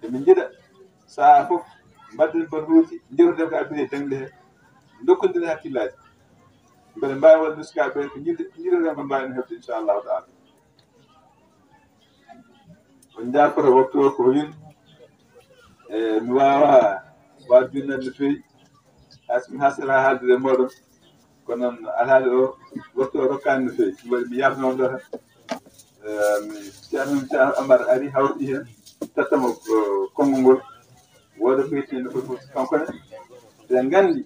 Emin njiɗa sahaa fof mbaɗden barhuuji, njewtiden ko abbiri e jaŋde he, ndokkondiren hakkillaaji. Mbele mbaawi waɗde sukaaɓe ɓe ko njiɗ-, njiɗoɗen ko mbaawɗen heɓde, inchallahu taala. On njaafora waktu o ko hoyun. E, mi waawa waɗ junnat no feewi. Has-, mi hasara haaldude e mooɗon. Kono noon, alhaali o, waktu o rokkaani no feewi. Ɗum waɗi mi yaafno on ɗo tan. E, mi, Ceerno, Ceerno Amar ari hawti heen. Tattamo, o, konngol ngol. Wooda ko yetti heen fof, fof kanko ne. Eɗen nganndi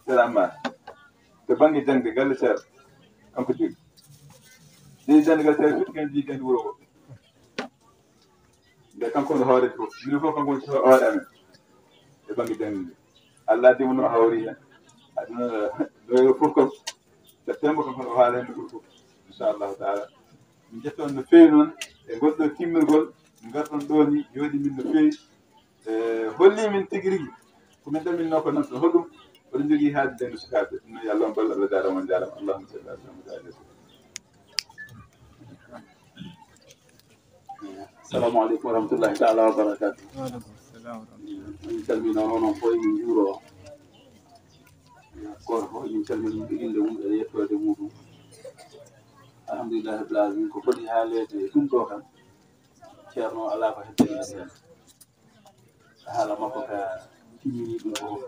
Ceerno Amar. To bannge jaŋde galle Ceerno. Kanko jogii. Jogii jaŋde galle Ceerno, firti heen jogii jaŋde wuro ngo. Nde kanko woni hoore fof, minen fof kanko woni hoore amen e bannge jaŋde nde. Allah addi mo no hawri heen. Aduna ɗo fof kam, so tembo kanko o haala heen fof fof. Inchallahu taala. Min njetto on no feewi noon e ngol ɗo timmirgol, ngarɗon ɗo ni, jooɗi min no feewi. E, holli min tigi rigi ko min ɗaminno ko nan ɗo, hoɗum oɗon njogii haalde e sukaaɓe. Ɗum noon, yo Allah on ballo, Allah jaaraama, on jaaraama. Allahumma salli ala Muhammad wa ala ali Muhammad. Assalamu aleykum wa rahmatullahi taala wa barakatuh. Wa aleykum salam wa rahmatullah. Min calmina onon fof, min njuuro. Gooto fof, min calmina ɗum e innde mum e yettoode muɗum. Alhamdulillahi rabbil alamin. Ko foti haaleede e ɗum ɗo tan, Ceerno alaa ko hedde heen. Haala makko ka timmini ɗum ko.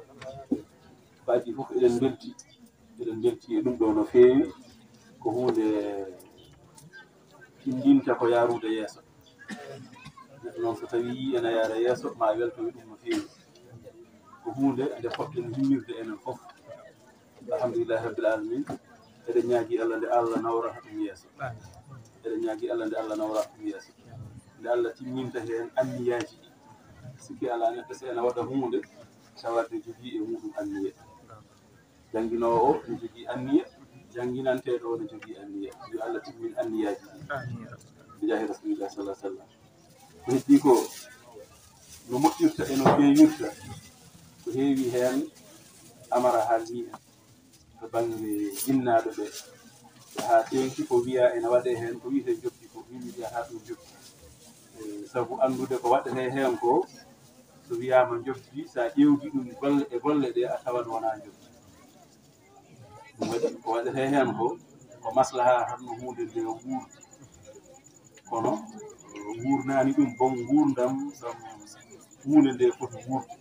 Baaji fof eɗen mbelti, eɗen mbelti e ɗum ɗo no feewi. Ko huunde tinndinta ko yaarude yeeso. Neɗɗo noon, so tawii ena yaara yeeso, ma weltowi ɗum no feewi. Ko huunde nde poɗɗen hinnirde enen fof. Alhamdulillahi Rabbil Alamin. Eɗen ñaagii Allah nde Allah nawrata ɗum yeeso. Eɗen ñaagii Allah nde Allah nawrata ɗum yeeso. Nde Allah timminta heen anniyaaji ɗi. Sikki alaa, neɗɗo so ena waɗa huunde, tawa ene jogii e muuɗum anniya. Jannginoowo o ene jogii anniya, jannginanteeɗo o ene jogii anniya. Yo Allah timmin anniyaaji ɗi. Bi jaahi Rasulillah sallallahu alaihi wasallam. Ko heddii ko, no moƴƴirta e no feewirta, ko heewi heen. Amara haalni en to bannge jinnaaɓe ɓe, haa teeŋti ko wiyaa ena waɗee heen, ko wiyetee njoɓdi ko, min mi wiyataa ɗum njoɓdi. Eh, sabu anndude ko waɗetee heen ko, so wiyaama njoɓdi, so a ƴeewdi ɗum golle, e golle ɗe, a tawat wonaa njoɓdi. Ɗum waɗi ko waɗetee heen ko, ko maslaha tan, no huunde nde wuurdi. Kono, eh, wuurnaani ɗum bon nguurndam, ɗam huunde nde foti wuurde.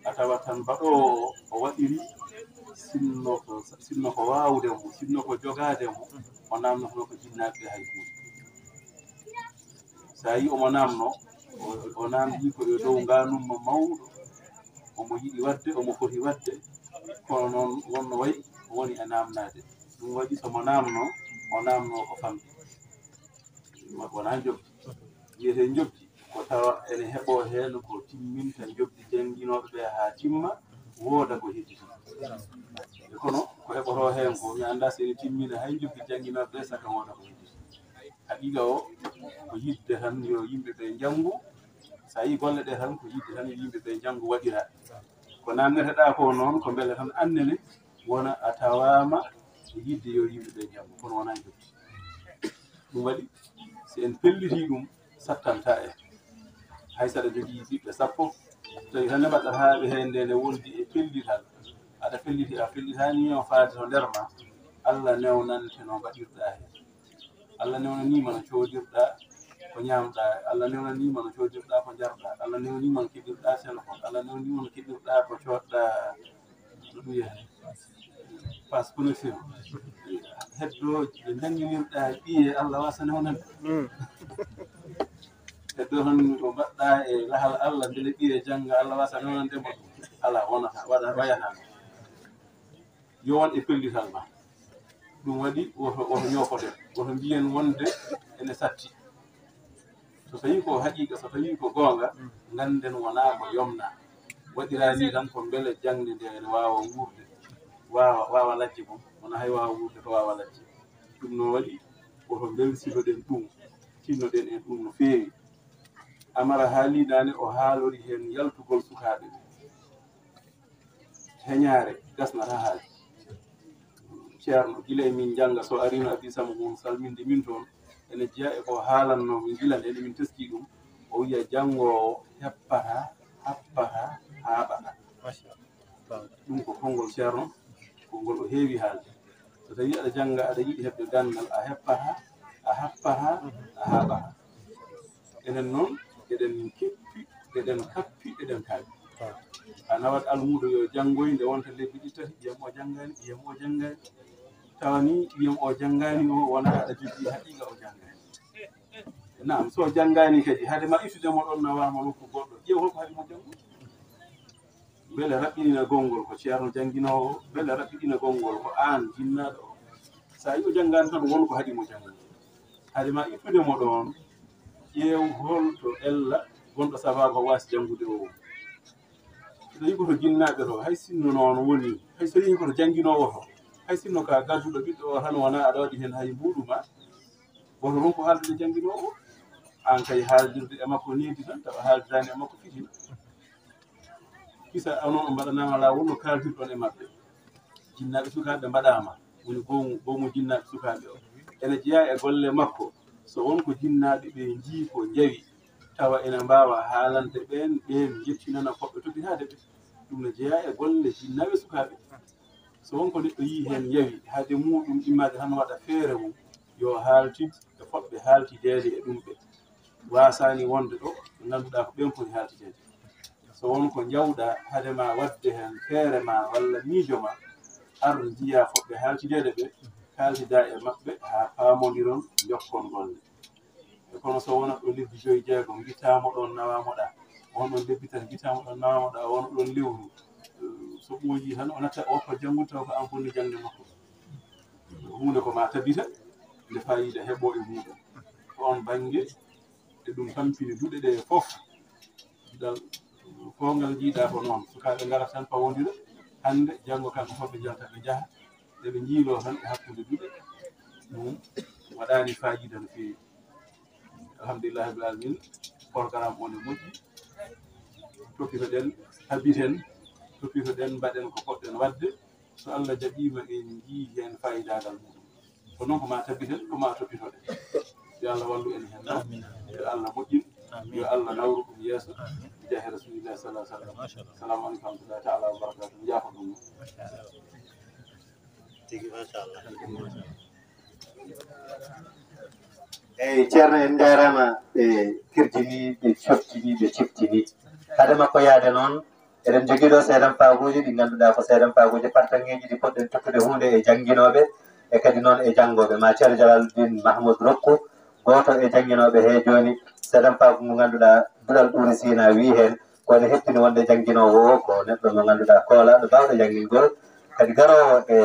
A tawat tan baɗoowo o, o waɗiri sinno ko, sinno ko waawde mo, sinno ko jogaade mo, o naamnotono ko jinnaaɓe ɓe hay huunde. So a yii omo naamno, o, o naamndii ko e dow ngaanumma mawɗo, omo yiɗi waɗde, omo foti waɗde, kono noon wonno wayi o woni e naamnaade. Ɗum waɗi so mo naamno, o naamno ko famɗi. Wonaa njoɓdi. Wiyetee njoɓdi ko tawa ene heɓoo heen ko timminta njoɓdi jannginooɓe ɓe haa timma, wooda ko hedditi. E kono ko heɓotoo heen ko, mi anndaa so ene timmina hay njoɓdi jannginooɓe ɓe, saka wooda ko hedditi. Haqiiqa o, ko yiɗde tan yo yimɓe ɓe njanngu. So a yii golle ɗe tan, ko yiɗde tan yo yimɓe ɓe njanngu waɗira. Ko naamneteɗaa ko noon, ko mbele tan annene wona a tawaama e yiɗde yo yimɓe ɓe njanngu, kono wonaa njoɓdi. Ɗum waɗi, so en pellitii ɗum, sattantaa en. Hay so aɗa jogii ɓiɓɓe sappo, tawi tan ne mbaɗɗataa ɓe heen, nde ne wondi e pellital. Aɗa pelliti, a pellitaani o faade to nder ma, Allah newnante no mbaɗirɗaa heen. Allah newnanii ma no coodirɗaa ko ñaamɗaa, Allah newnanii ma no coodirɗaa ko njarɗaa, Allah newnii ma no keɓirɗaa téléphone, Allah newnii ma no keɓirɗaa ko coodɗaa, no ɗum wiyata, passe connexion. Heddo ɓe njannginirɗaa ɓiye, Allah waasa newnande. Mm. Heddo tan ko mbaɗɗaa e lahal Allah, mbele ɓiye jannga, Allah waasa newnande mo. Alaa, wonata, waɗa, wayataa. Yo won e pellital ma. Ɗum waɗi woto, woto ñoofoɗen, woto mbiyen wonde ene satti. So tawii ko haqiiqa, so tawii ko goonga, ngannden wonaa ko yomna. Waɗiraa nii tan ko mbele jaŋde nde ene waawa wuurde, waawa, waawa lajje mum, wona hay waawa wuurde ko waawa lajje. Ɗum noon waɗi woto mbelsidoɗen ɗum, tinnoɗen en ɗum no feewi. Amara haalii naane, o haalori heen yaltugol sukaaɓe ɓe. Heñaare gasnata haaji. Ceerno, gila e min njannga, so ariino Abi Sama Hun salminde min toon, ene jeyaa e ko haalannoo min gila nde, ene min teskii ɗum. O wiya, janngoowo heppataa, happataa, haaɓataa. Machallah. Ɗum ko konngol Ceerno, konngol o heewi haalde. So tawii aɗa jannga, aɗa yiɗi heɓde ganndal, a heppataa, a happataa, a haaɓataa. Enen noon, eɗen keppi, eɗen kappi, eɗen kaaɓi. A nawat almuudo yo janngoy, nde wonta lebbi ɗiɗi tati, ɓiyam o janngaani, ɓiyam o janngaani. Tawa ni ɓiyam o janngaani o, wona aɗa jogii haqiiqa o janngaani. Naam, so janngaani kadi, hade ma ittude mo ɗon, nawaama nokku goɗɗo, ƴeew holko haɗi mo janngude. Mbele raɓɓiɗina gonngol ko Ceerno jannginoowo, mbele raɓɓiɗina gonngol ko aan jinnaaɗo o. So a yii o janngaani tan, won ko haɗi mo janngude. Hade ma ittude mo ɗoon, ƴeew hol to ella gonɗo sabaabu o waasi janngude o. So tawii ko to jinnaaɓe to, hay sinno noon woni, hay so tawii ko to jannginoowo to, hay sinno ka gadduɗo ɓiɗɗo o tan wonaa aɗa waɗi heen hay mbuuɗu ma, woto ronku haaldude jannginoowo. Aan kay haaldirde e makko needi tan, tawa haaldiraani e makko fitina. Kisa onon on mbaɗanaama laawol no kaaldirɗon e maɓɓe. Jinnaaɓe sukaaɓe mbaɗaama, woni goomu, goomu jinnaaɓe sukaaɓe o. Ene jeyaa e golle makko, so won ko jinnaaɓe ɓe njii ko njawi, tawa ene mbaawa haalande ɓeen, ɓeen njettinana foɓɓe toppitaade ɓe. Ɗum ne jeyaa e golle jinnaaɓe sukaaɓe. So won ko neɗɗo yii heen yawi, hade muuɗum immaade tan waɗa feere mum, yo haaltid e fotɓe haaltideede e ɗum ɓe. Waasaani wonde ɗo ɓe ngannduɗaa ko ɓeen poti haaltideede. So won ko njawɗaa hade ma waɗde heen feere ma walla miijo ma, ar njiyaa fotɓe haaltideede ɓe, kaaltida e maɓɓe haa paamondiron, njokkon golle. E kono so wonat ɗo lebbi joyi jeegom, ngittaamo ɗoon, nawaamo ɗaa, won ɗoon lebbi tati, ngittaamo ɗoon, nawaamo ɗaa, won ɗoon lewru, so ɓooyii tan, o natta, o woppa janngude, taw ko aan bonni jaŋde makko. Huunde ko ma tabita, nde faayiida heɓoo e muuɗum. Ko oon bannge, eɗum tampini duɗe ɗee fof. Dal, ko ngal njiiɗaa ko noon, sukaaɓe ngarata tan pawondira, hannde, janngo, kamɓe fof ɓe njalta, ɓe njaha, eɓe njiiloo tan e hakkunde duɗe. Ɗum waɗaani faayiida no feewi. Alhamdulillahi rabbil alamin, programme o ne moƴƴi. Toppitoɗen, tabiten, toppitoɗen, mbaɗen ko poɗɗen waɗde. So Allah jaɓiima, en njii heen faayidaagal muɗum. Ko noon ko ma tabiten, ko ma toppitoɗen. Yo Allah wallu en heen. Amin. Yo Allah moƴƴin. Amin. Yo Allah nawru ɗum yeeso. Amin. Jaahi Rasulillahi sallallahu alaihi wasallam. Machallah. Assalamu alaikum wa rahmatullahi ta'ala wa barakatuh. Njaafo ɗum. Machallah. Tigi, machallah. Eyi, Ceerno, en njaaraama, ɓe kirjini, ɓe cottini, ɓe ciftini. Hade makko yaade noon, eɗen njogii ɗo seedanfaaguuji ɗi ngannduɗaa ko seedanfaaguuji partanŋeeji ɗi poɗɗen tottude huunde e jannginooɓe e kadi noon e janngooɓe. Ma Ceerno Jalaluddin Mahmoud rokku gooto e jannginooɓe he jooni seedanfaagu ngu ngannduɗaa Duɗal Ɗuuri Siina wii heen ko ene heɓtini wonde jannginoowo o ko neɗɗo mo ngannduɗaa koolaaɗo baawɗo janngingol kadi garoowo e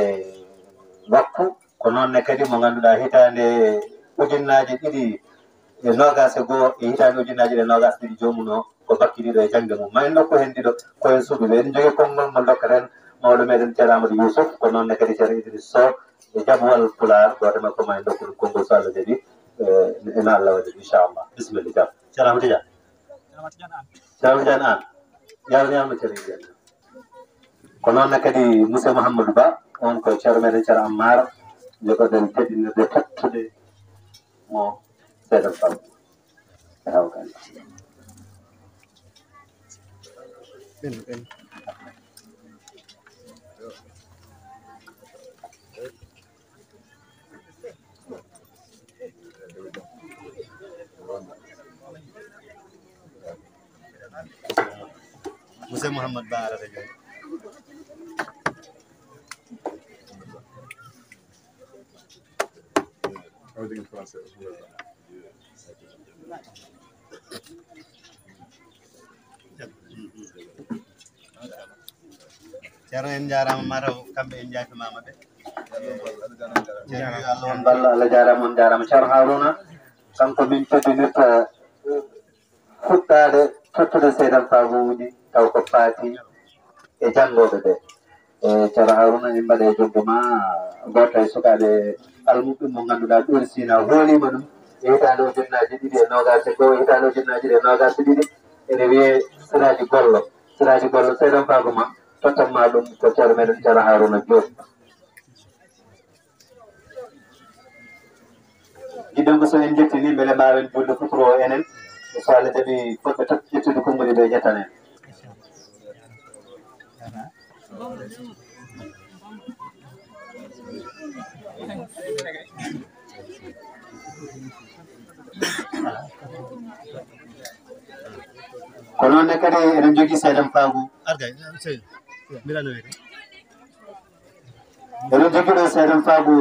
waktu. Ko noon ne kadi mo ngannduɗaa hitaande ujunnaaje ɗiɗi e noogaas e goo e hitaande ujunnaaje ɗiɗi e noogaas ɗiɗi joomum o ko bakkiliiɗo e jaŋde mum. Ma en ndokku heen ɗiɗo ko en suɓiiɓe. Eɗen njogii konngol mo ndokkaten mawɗo meɗen Ceerno Amadou Youssouf, ko noon ne kadi Ceerno Idriss Sow e jaɓwal Pulaar, gooto e maɓɓe ma en ndokku ɗum konngol so Allah jaɓii, e, e no Allah waɗi, inchallah. Bisimilla, Ceerno. Ceerno Amadou Tidiane. Ceerno Amadou Tidiane Aan. Yawni, yawni, Ceerno Idriss. Ko noon ne kadi Monsieur Mouhamadou Ba, on ko Ceerno meɗen Ceerno Ammar, jogoɗen teddinirde tottude mo seeɗa fam. E hawkali. Monsieur Mouhamed Ba arata jooni. Ceerno, en njaaraama, mataw kamɓe en njaafinaama ɓe. Ceerno, yo Allah on ballo, Allah jaaraama, on njaaraama. Ceerno Haruna, kanko min teddinirta fuɗɗaade tottude seedanfaaguuji taw ko faati e janngooɓe ɓe. E Ceerno Haruna, min mbaɗa e jokkude ma, gooto e sukaaɓe almuɓɓe mo ngannduɗaa Ɗuuri Siina hooliima ɗum e hitaande ujunnaaji ɗiɗi e noogaas e goo, hitaande ujunnaaji ɗiɗi e noogaas e ɗiɗi, ene wiyee Siraaji Gollo. Siraaji Gollo, seedanfaagu ma, tottan ma ɗum ko Ceerno meɗen Ceerno Haruna Diop. Giɗɗo ko so en njettini, mbele mbaawen juulde futuro o enen, so Allah jaɓi, fotɓe tati ƴettude konguɗi ɓe ƴettan en. Ko noon ne kadi eɗen njogii seedanfaagu. Arga, sey, mbiɗa no wiyde. Eɗen njogii ɗo seedanfaagu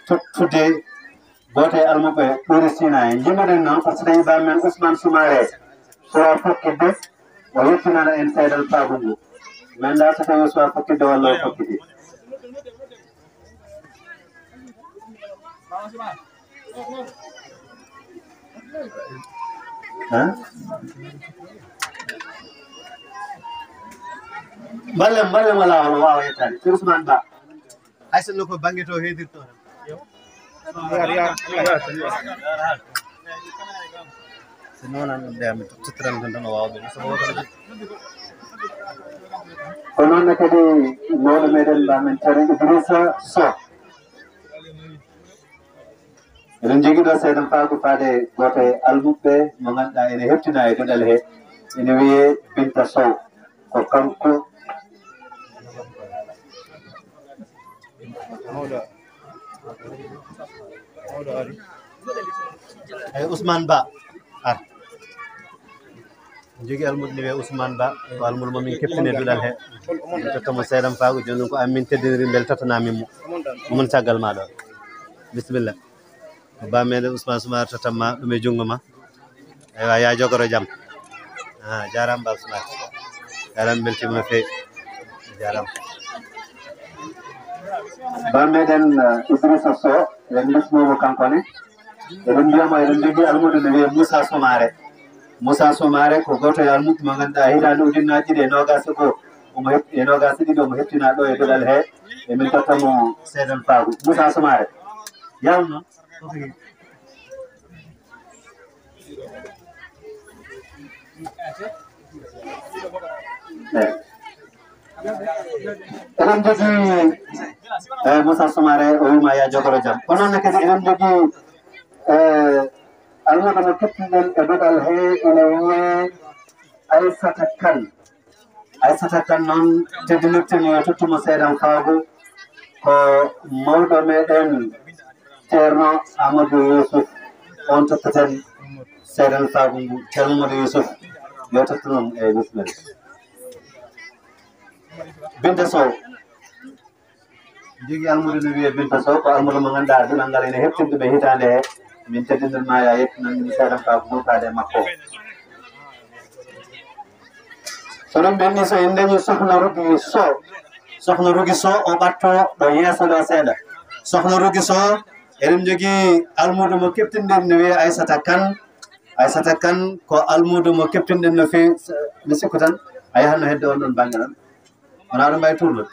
tottude gooto e almuɓɓe Ɗuuri Siina. En njimmoɗen noon ko so tawii baa men Ousmane Soumaré, so o fokkitde, o yettinana en seedanfaagu ngu. Men ndaa so tawii so o fokkitde walla o fokkiti. Hein? Mballen, mballen, wala, wala waawa yettaade. Ceerno Ousmane Ba. Hay sinno ko bannge to heedirto tan. So noon, an ɗe amin tottiran tan, tan o waawa ɓe. So o waawa. Ko noon ne kadi mawɗo meɗen, mbaa men Ceerno Idrissa Sow. Eɗen njogii ɗo seedanfaagu faade gooto e almuɓɓe mo ngannduɗaa ene heɓtina e duɗal he, ene wiyee Binta Sow. Ko kanko. Mawɗo. Mawɗo ari. Eyi, Ousmane Ba. Ar. Jogii almuɗo ne wiyee Ousmane Ba, ko almuɗo mo min keɓtini e duɗal he. Min totta mo seedanfaagu, jooni noon ko amin teddiniri, mbele tottanaa min mo. Omo caggal maa ɗo. Bisimilla. Ko baa meɗen Ousmane Soumaré to tamma ɗum e junngo ma. Eywa, yaa jogoro jam. Ah, jaaraama Baba Soumaré. Jaaraama, mbeltiima no feewi. Jaaraama. Baa meɗen, eh, Idrissa Sow, en mbismiima kanko ne. Eɗen mbiyamo, eɗen njogii almuudo ne wiyee Moussa Soumaré. Moussa Soumaré ko gooto e almuudo mo ngannduɗaa hitaande ujunnaaji ɗiɗi e noogaas e goo, omo heɓ-, e noogaas e ɗiɗi, omo heɓtinaa ɗo e duɗal he, e min totta mo seedan faagu. Moussa Soumaré, yalno. Eyi. Eɗen njogii, eh, Moussa Soumaré, o wiima yaa jogoro jam. Ko noon ne kadi eɗen njogii, eh, almuudo mo keɓtinɗen e duɗal he, ene wiyee Aissata Kane. Aissata Kane noon, teddinirten yo tottu mo seedan faagu. Ko mawɗo meɗen Ceerno Amadou Youssouf, on tottaten seedan faagu ngu. Ceerno Amadou Youssouf, yo tottu noon e bismilla. Binta Sow. Jogii almuudo no wiyee Binta Sow, ko almuudo mo ngannduɗaa duɗal ngal ene heɓtinde ɓe hitaande he. Min teddinir ma yaa yettinan min seedan faagu ngu faade e makko. So ɗum ɓenni, so en dañi Sohna Rugi Sow. Sohna Rugi Sow, o ɓatto ɗo yeeso ɗo seeɗa. Sohna Rugi Sow, eɗen njogii almuudo mo keɓtinɗen no wiyee Aissata Kane. Aissata Kane ko almuudo mo keɓtinɗen no feewi. Mi sikku tan a yahan no hedde on ɗon bannge ɗon. Wonaa ɗum mbaawi tuurnude.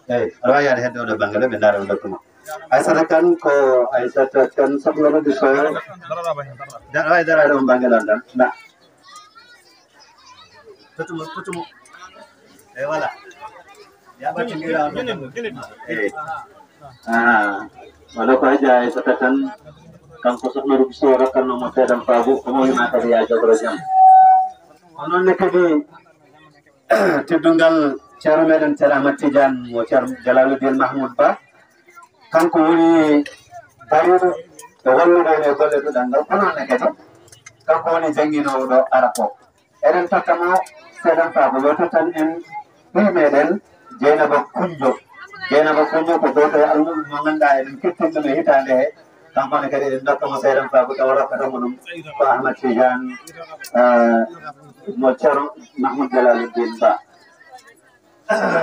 Eyi, aɗa waawi yaade hedde oɗo bannge ɗo, ɓe ndaara ɗum dokkuma. Aissata Kane ko Aissata Kane Sohna Rugi Sow. Da-, aɗa waawi daraade on bannge ɗon tan. Nda. Tottumo, tottumo. Eyi, voilà. Ya ɓattindiraa on ɗon. Eyi. Ah, wala ko Adja Aissata Kane. Kanko Sohna Rugi Sow rokkanno mo seedan faagu, ko mo wiima kadi yaa jogoro jam. Ko noon ne kadi teddungal Ceerno meɗen Ceerno Ahmad Tidiane mo Ceerno Jalaluddin Mahmoud Ba. Kanko woni dariiɗo e wallude en e golle duɗal ngal. Ko noon ne kadi kanko woni jannginoowo ɗo ara ko. Eɗen totta mo seedan faago, yo tottan en ɓii meɗen Jeynaba Kunjo. Jeynaba Kunjo ko gooto e almuɓe mo ngannduɗaa eɗen kettin ɗum e hitaande he. Kanko ne kadi eɗen ndokka mo seedan faago tawa rokkata mo ɗum ko Ahmad Tidiane, eh, mo Ceerno Mahmoud Jalaluddin Ba.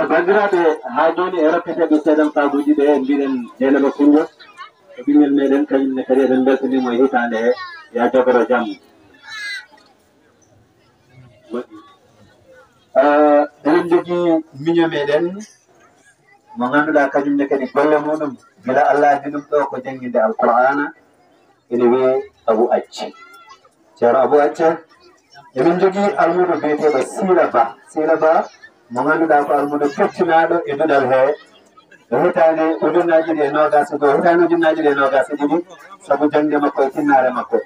Banndiraaɓe, haa jooni e rokketeeɓe seedan faaguuji ɓe, mbiɗen Jeynaba Kunjo, ko ɓinngel meɗen, kañum ne kadi eɗen mbeltanii mo e hitaande he, yaa jogoro jam. Moƴƴi. Eh, eɗen njogii miño meɗen, mo ngannduɗaa kañum ne kadi golle muɗum, gila Allah addi ɗum ɗo ko jannginde Alqur'aana, ene wiyee Abu Acca. Ceerno Abu Acca, emin njogii almuudo biyeteeɗo Siila Ba. Siila Ba, mo ngannduɗaa ko almuudo kettinaaɗo e duɗal he, e hitaande ujunnaaji ɗiɗi e noogaas e goo, hitaande ujunnaaji ɗiɗi e noogaas e ɗiɗi, sabu jaŋde makko e tinnaare makko.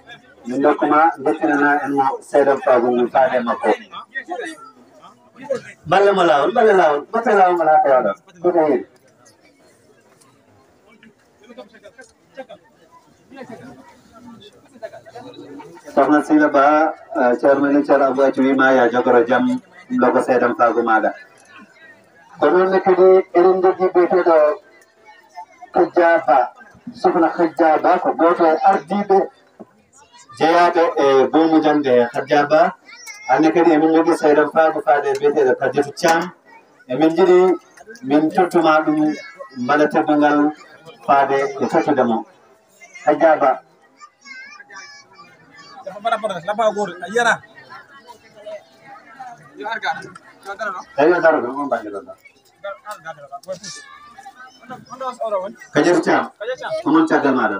Min ndokku ma, ndettinanaa en mo seedan faago ngun faade e makko. Mballe mo laawol, mballe laawol, mballe laawol mo laawol. Ko ko heen. Sohna Siila Ba, eh, Ceerno men Ceerno Abou Accu wiima yaa jogoro jam, ɗum ɗo ko seedan faago maaɗa. Ko noon ne kadi eɗen njogii biyeteeɗo Hajja Ba, Sohna Hajja Ba ko gooto e ardiiɓe jeyaaɓe e buumu jaŋde Hajja Ba. Hannde kadi emin njogii seedan faago faade e biyeteeɗo Hajjatu Caam. Emin njiɗi min tottuma ɗum mbaɗa teddungal faade e tottude mo. Hajja Ba. Eyo, daro ɗum on bannge ɗon ɗon. Hajjatu Caam, ko noon caggal maaɗa.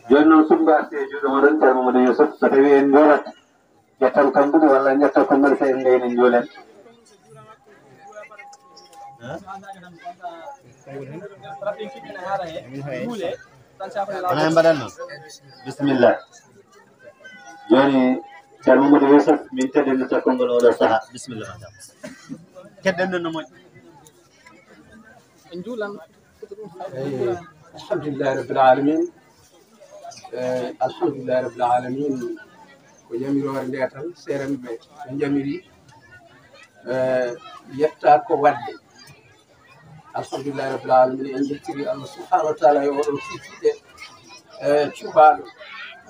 Jooni noon, sumba arti e juuɗe moɗon, Ceerno Mamadou Youssouf, so tawii en njuurat, ƴettan kambuɗi walla en ƴetta kommel, so en ngayni njuulen. Wona en mbaɗatno? Bisimilla. Jooni, Ceerno Mamadou Youssouf, min teddinirta konngol oɗo saha. Bisimilla, ma jam. Kedden ɗon no moƴƴi. En njuulan. Eyi, alhamdulillahi rabbil alamin. Eh, alhamdulillahi rabbil alamin. Ko yamiroore nde tan, seeranɓe ɓe njamiri, eh, yetta ko waɗde. Alhamdulillahi rabbil alamin, en jettiri Allah subhanahu wa taala e oɗo kikiiɗe, eh, cuɓaaɗo.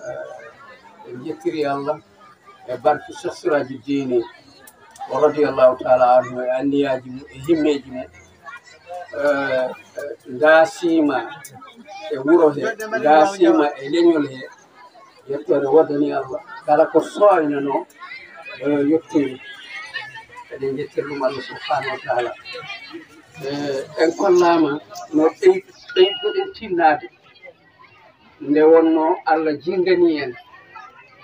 Eh, en jettiri Allah e barke Cheikh Sirajuddin o radiyallahu taala anhu e anniyaaji mum e himmeeji mum. Eh, eh, ndaasiima e wuro he, ndaasiima e leñol he, yettoore woodani Allah. Kala ko sooynanoo, eh, yettoyi. Eɗen njettira ɗum Allah subhanahu wa taala. Eh, en kollaama no ɓey-, ɓeyduɗen tinnaade. Nde wonnoo Allah jinnganii en,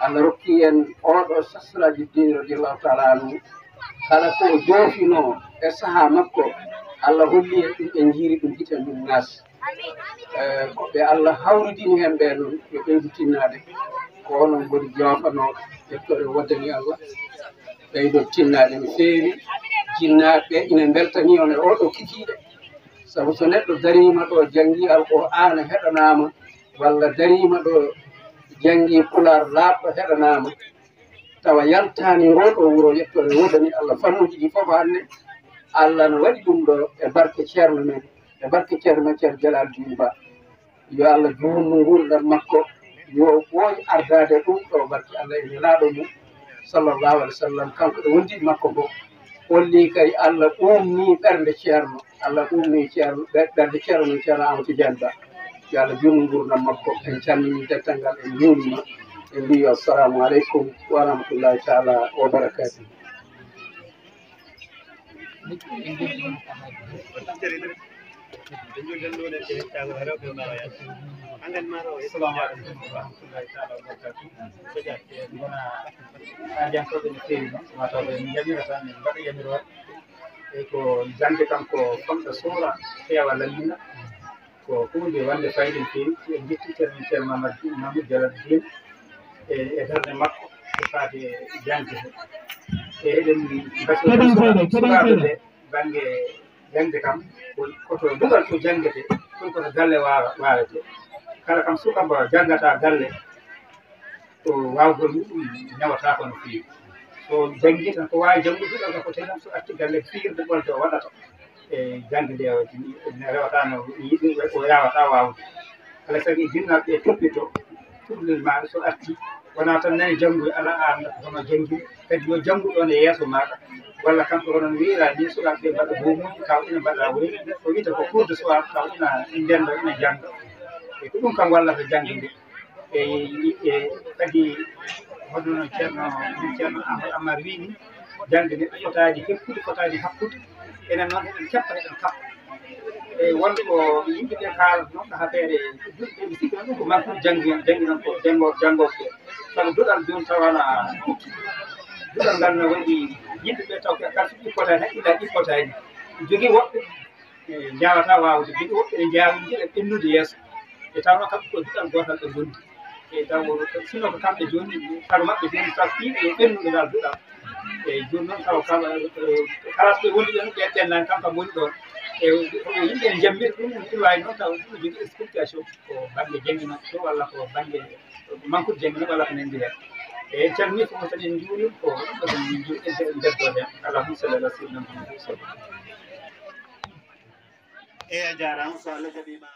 Allah rokki en oɗo Cheikh Sirajuddin radiyallahu taala anhu. Kala ko o joofinoo e sahaa makko, Allah holli en ɗum, en njiiri ɗum gite mum naas. Eh, ko ɓe Allah hawridini heen ɓee noon, yo ɓeydu tinnaade. Ko onon ngoni joofanooɓe, yettoore woodani Allah. Ɓeydo tinnaade no feewi. Jinnaaɓe ɓe ina mbeltanii on e oɗo kikiiɗe. Sabu so neɗɗo dariima ɗo, janngi Alqur'aana, heɗanaama, walla dariima ɗo, janngi Pulaar laaɓɗo, heɗanaama, tawa yaltaani ngol ɗo wuro, yettoore woodani Allah. Fannuuji ɗi fof hannde, Allah no waɗi ɗum ɗo e barke ceerno men, e barke ceerno men, Ceerno Jalal Diin Ba. Yo Allah juutnu nguurndam makko, yo ɓooy ardaade ɗum ɗo barke Allah e nelaaɗo mum, sallallahu alaihi wa sallam, kanko e wondiiɓe makko fof. Holli kay Allah ummi ɓernde ceerno, Allah ummi ceerno, ɓe-, ɓernde ceerno men, Ceerno Amadou Tidiane Ba. Yo Allah juutnu nguurndam makko. En calminii dental ngal, en njuuriima, en mbiyi assalamu aleykum wa rahmatullahi taala wa barakatuh. Assalamu aleykum wa rahmatullahi taala wa barakatuh. Wona ardiyankooɓe no feewi noon, wata ɓe njamira tan, min mbaɗa yamiroore. E ko jannde kam ko famɗa, soora, feewa, lallina. Ko huunde wonde fayida no feewi. En njetti ceerno, ceerno Mamadou, Mamadou Jalal Diin e, e darnde makko e faade e jannde he. E eɗen mbasiyoo sukaaɓe ɓe bannge jannde kam, ko, ko to duɗal to janngete, ɗum ko to galle waawa-, waawetee. Kala kam suka mbo janngata galle, ko waawgol muɗum newataako no feewi. So janngii tan, ko waawi janngude ɗo, ko tee tan so arti galle, fiyirde ɓolde o waɗata e jannde nde, o rewata no yiɗi, o yaawata waawde. Alaa sago jinnaaɓe ɓe toppito, cukalel ma so arti, wonaa tan nani janngude, alaa aan hono janngi, kadi yo janngu ɗoon e yeeso maaɗa. Walla kamɓe hono no wiira ni, sukaaɓe ɓe mbaɗa goomuuji, taw ina mbaɗa woni, ko wiyata ko cours de soir, taw ina ndennda, ina jannga. E ko ɗum kam wallata jannde nde. E, e kadi, hono no Ceerno, Ceerno Amadou Ammar wii ni, jannde nde fotaani heppude, fotaani hakkude. Enen noon, eɗen keppa, eɗen kappa. E wonde ko yimɓe ɓe kaalata noon, ko affaire e, ɓe sikki noon ko manque ude janngi, janngi noon ko janngo-, janngooɓe ɓe. Sabu duɗal jooni tawana duɗal ngal no waɗi yimɓe ɓe taw kala so ɗi potaani, hakkillaaji ɗi potaani. Jogii woɓɓe e, njaawata waawde, mbiɗo woɓɓe ene njaawindira ɓennude yeeso. E tawnoo kamɓe ko duɗal gootal ɓe ngondi. E taw, sinno ko kamɓe jooni, sago maɓɓe jooni, sago piiɓe yo ɓennude ngal duɗal. E jooni noon, taw kala, e, kala so ɓe wondi ɗon, ɓe ɓennaani, kam kam woni ɗon. E, ko yimɓe ene njammira ɗum, ɗum waawi noon, taw ɗum jogii explication, ko bannge jannginooɓe to, walla ko bannge manque ude jannginooɓe, walla ko nanndi heen. E, en calminii fof, tan en njuuriima, ko ɗum ɗo tan en njuuri, en njeddoo heen. Allahumma salli ala sayyidina Muhammad wa sallam. Eyi, a jaaraama, so Allah jaɓiima.